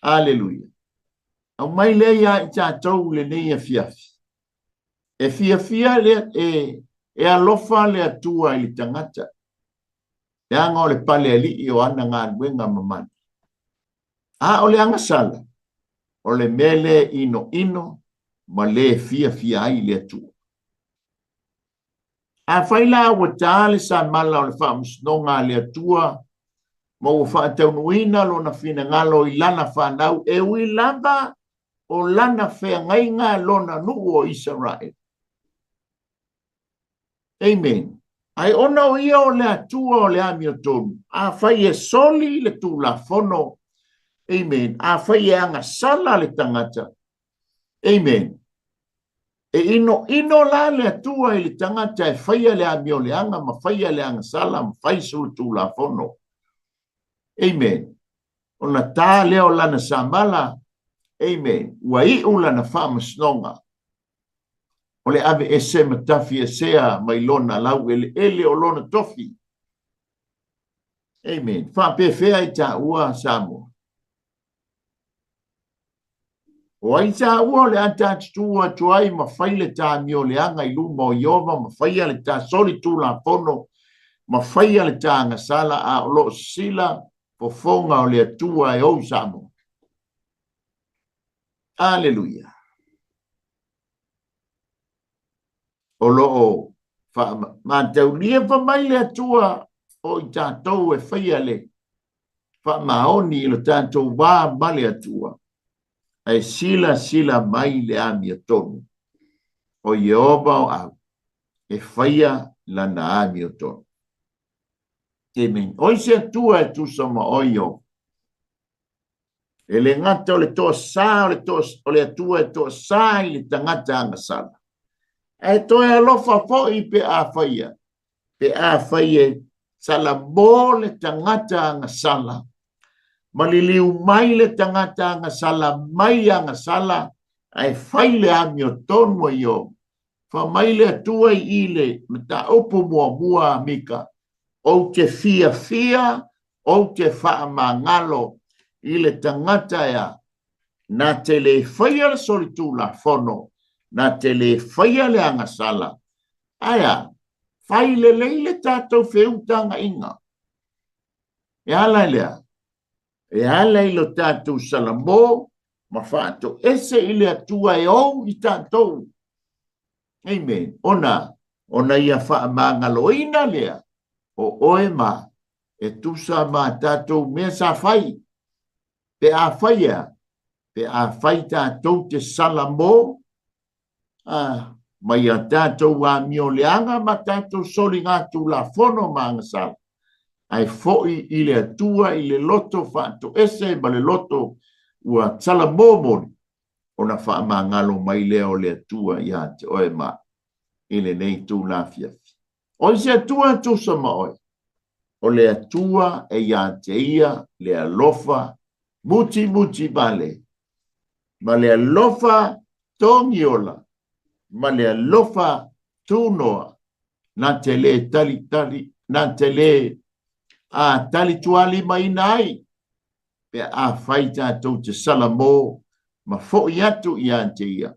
Aleluia. Au mai lea ia i tatou lenei afiafi. E fiafia le, e alofa le Atua i le tagata. Leaga o le pale alii o ana galuega mamana. A o le agasala, o le mea le ino ino ma le fiafia ai le Atua. A fai la ua tā le samala o le faamasinoga a le Atua ma ua faataunuuina lona finagalo i lana whanau, e ui lava o lana feagaiga lona nuu o Isaraele. Amen. Ai ona o ia o le Atua o le amiotonu, a fai e soli le tulafono. Amen. A fai e agasala le tagata. Amen. E ino ino la le Atua i le tagata e faia le amioleaga ma faia le agasala ma fai solitulafono. Amen. Ona tā lea o lana samala. Amen. Ua iu lana faamasinoga. O le ave ese ma tafi esea mai lona lau eleele o lona tofi. Amen. Faapefea i tāua Samoa. O ai tāua o le a tātutu atu ai ma fai le tāmioleaga i luma o Ieova, ma faia le tā solitulafono, ma faia le tā agasala, a o loo sila fofoga o le Atua e ou Samoa. Aleluia. O lo o faamataulia fa mai le Atua o i tatou e faia le faamaoni i lo tatou va ma le Atua, ae silasila mai le amiotonu o Ieova o au e faia lana amiotonu. Amen. O ai se Atua e tusa ma oe, Ieova? E le gata o le toasā o le, toa, o le Atua e toasā i le tagata agasala, ae toe alofa foi pe a faia, pe a fai e salamo le tagata agasala, ma liliu mai le tagata agasala mai agasala, ae fai le amiotonu a Ieova. Fa mai le Atua i le mataupu muamua a Mika, ou te fiafia, ou te faamagalo i le tagata ea na te le faia le solitulafono, na te le faia le agasala. Ae a, fai lelei le tatou feutagaiga. E ala i lea, e ala i lo tatou salamo ma faatoese i le Atua e ou i tatou. Amen. Ona, ona ia faamagaloina lea o oe ma e tusa ma tatou mea sa fai. Pe a fai ea, pe a fai tatou te salamo, a, mai a tatou amioleaga ma tatou soligatulafono ma agasala, ae foi i le Atua i le loto faatoese ma le loto ua salamo moni, ona faamagalo mai lea o le Atua ia te oe ma i lenei itula afiafi. O ai se Atua e tusa ma oe? O le Atua e ia te ia le alofa mutimuti vale, ma le alofa togiola, ma le alofa tunoa, na te le talitali, na te le a talitualimaina ai, pe a fai tatou te salamo ma foi atu ia te ia,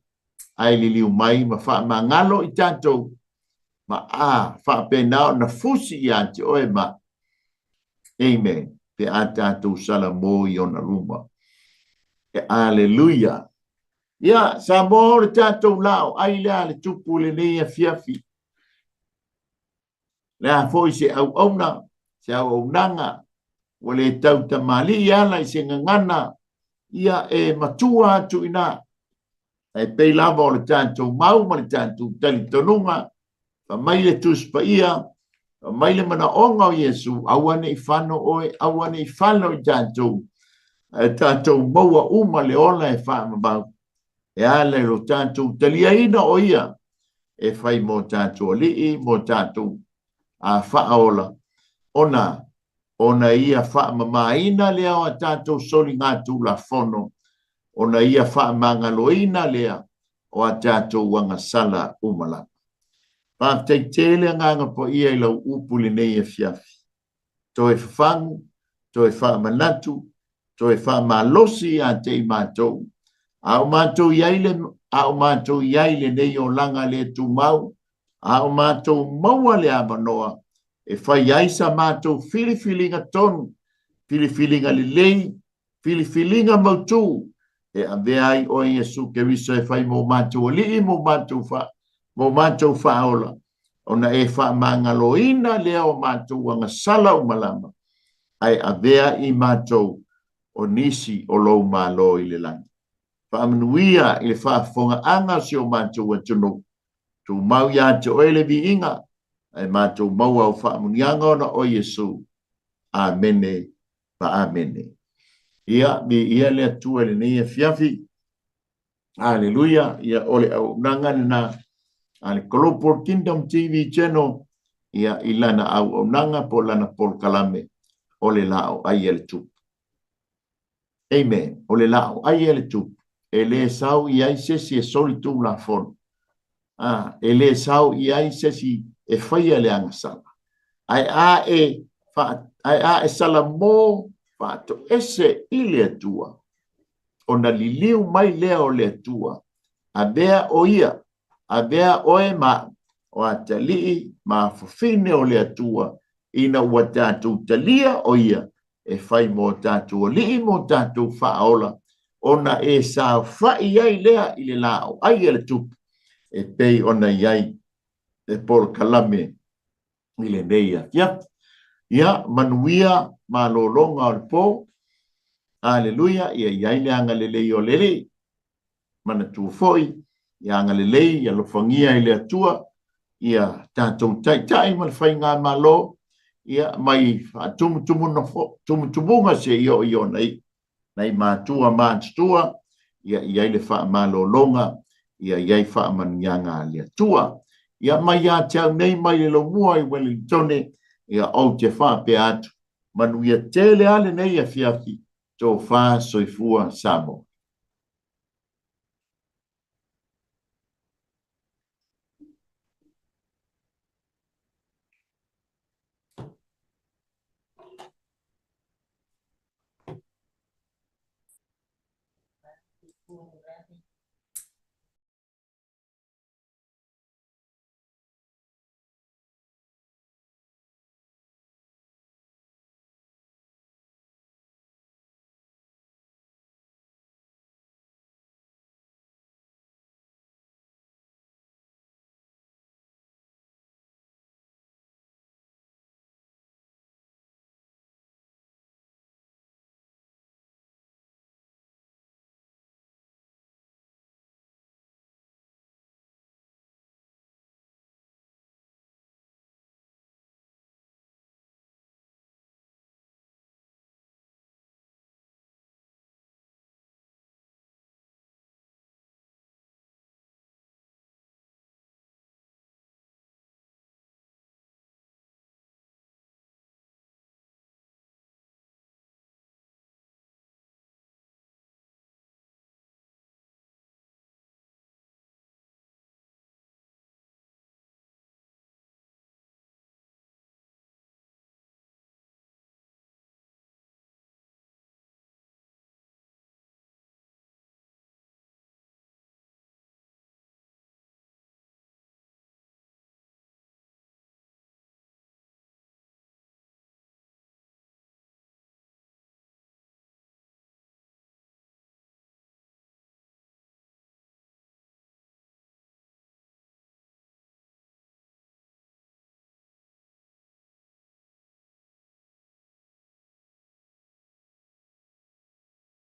ae liliu mai ma faamagalo i tatou, ma a faapena ona fusi ia te oe ma. Amen. Pe a tatou salamo i ona luma. E aleluia. Ia, Samoa o le tatou lao ai lea le tupu lenei afiafi. Le a foi se auauna, se auaunaga, ua le tau tamalii ala i se gagana, ia e matua atu ina. Ae pei lava o le tatou mau ma le tatou talitonuga, fa mai le Tusi Paia, fa mai le manaoga o Iesu, aua ne i fano oe, aua ne i fano i tatou, ae tatou maua uma le ola e faavavau. E ala i lo tatou taliaina o ia e fai mo tatou alii, mo tatou a faaola, ona ona ia faamamaina lea o a tatou soligatulafono, ona ia faamagaloina lea o a tatou agasala uma lava. Faafetai tele Agaga Paia i lau upu i lenei afiafi. Toe fafagu, toe faamanatu, toe faamalosi ia te i matou. A o matou i ai le, a o matou i ai lenei olaga le tumau, a o matou maua le avanoa e fai ai sa matou filifiliga tonu, filifiliga lelei, filifiliga mautu, e avea ai oe Iesu Keriso e fai mo matou alii, mo matou fa, mo matou faaola, ona e faamagaloina lea o matou agasala uma lava, ae avea i matou o nisi o lou Malo i le lagi. Faamanuia i le faafofogaaga o si o matou atunuu. Tumau ia te oe le viiga, ae matou maua au faamanuiaga ona o Iesu. Amene ma amene. Ia, viia le Atua i lenei afiafi. Aleluia. Ia, o le auaunaga lena a le Global Kingdom TV Channel, ia, i lana auaunaga po o lana polokalame o le laau ai a le Tupu. Amen. O le laau ai a le Tupu, e le sau i ai se isi e solitulafono. A, e le sau i ai se isi e faia le agasala. Ae a e, fa, ae a e salamo faatoese i le Atua, ona liliu mai lea o le Atua, avea o ia, avea oe ma o atalii ma afafine o le Atua, ina ua tatou talia o ia e fai mo tatou alii mo tatou faaola. ona e saofai ai lea i le laau ai a le Tupu e pei ona i ai le polokalame i lenei afiafi. Ia, manuia malologa o le po. Aleluia, ia i ai le agalelei o le Alii. Manatua foi, ia agalelei, ia alofagia e le Atua, ia tatou taitai ma le faigamalo, ia mai faatumutumuga seia oo i ona iu. Nai matua matutua, ia i ai le faamalologa, ia i ai faamanuiaga a le Atua. Ia mai ia te au nei mai le lomua i Welingtone, ia ou te faapea atu, manuia tele lava lenei afiafi, tofa soifua Samoa.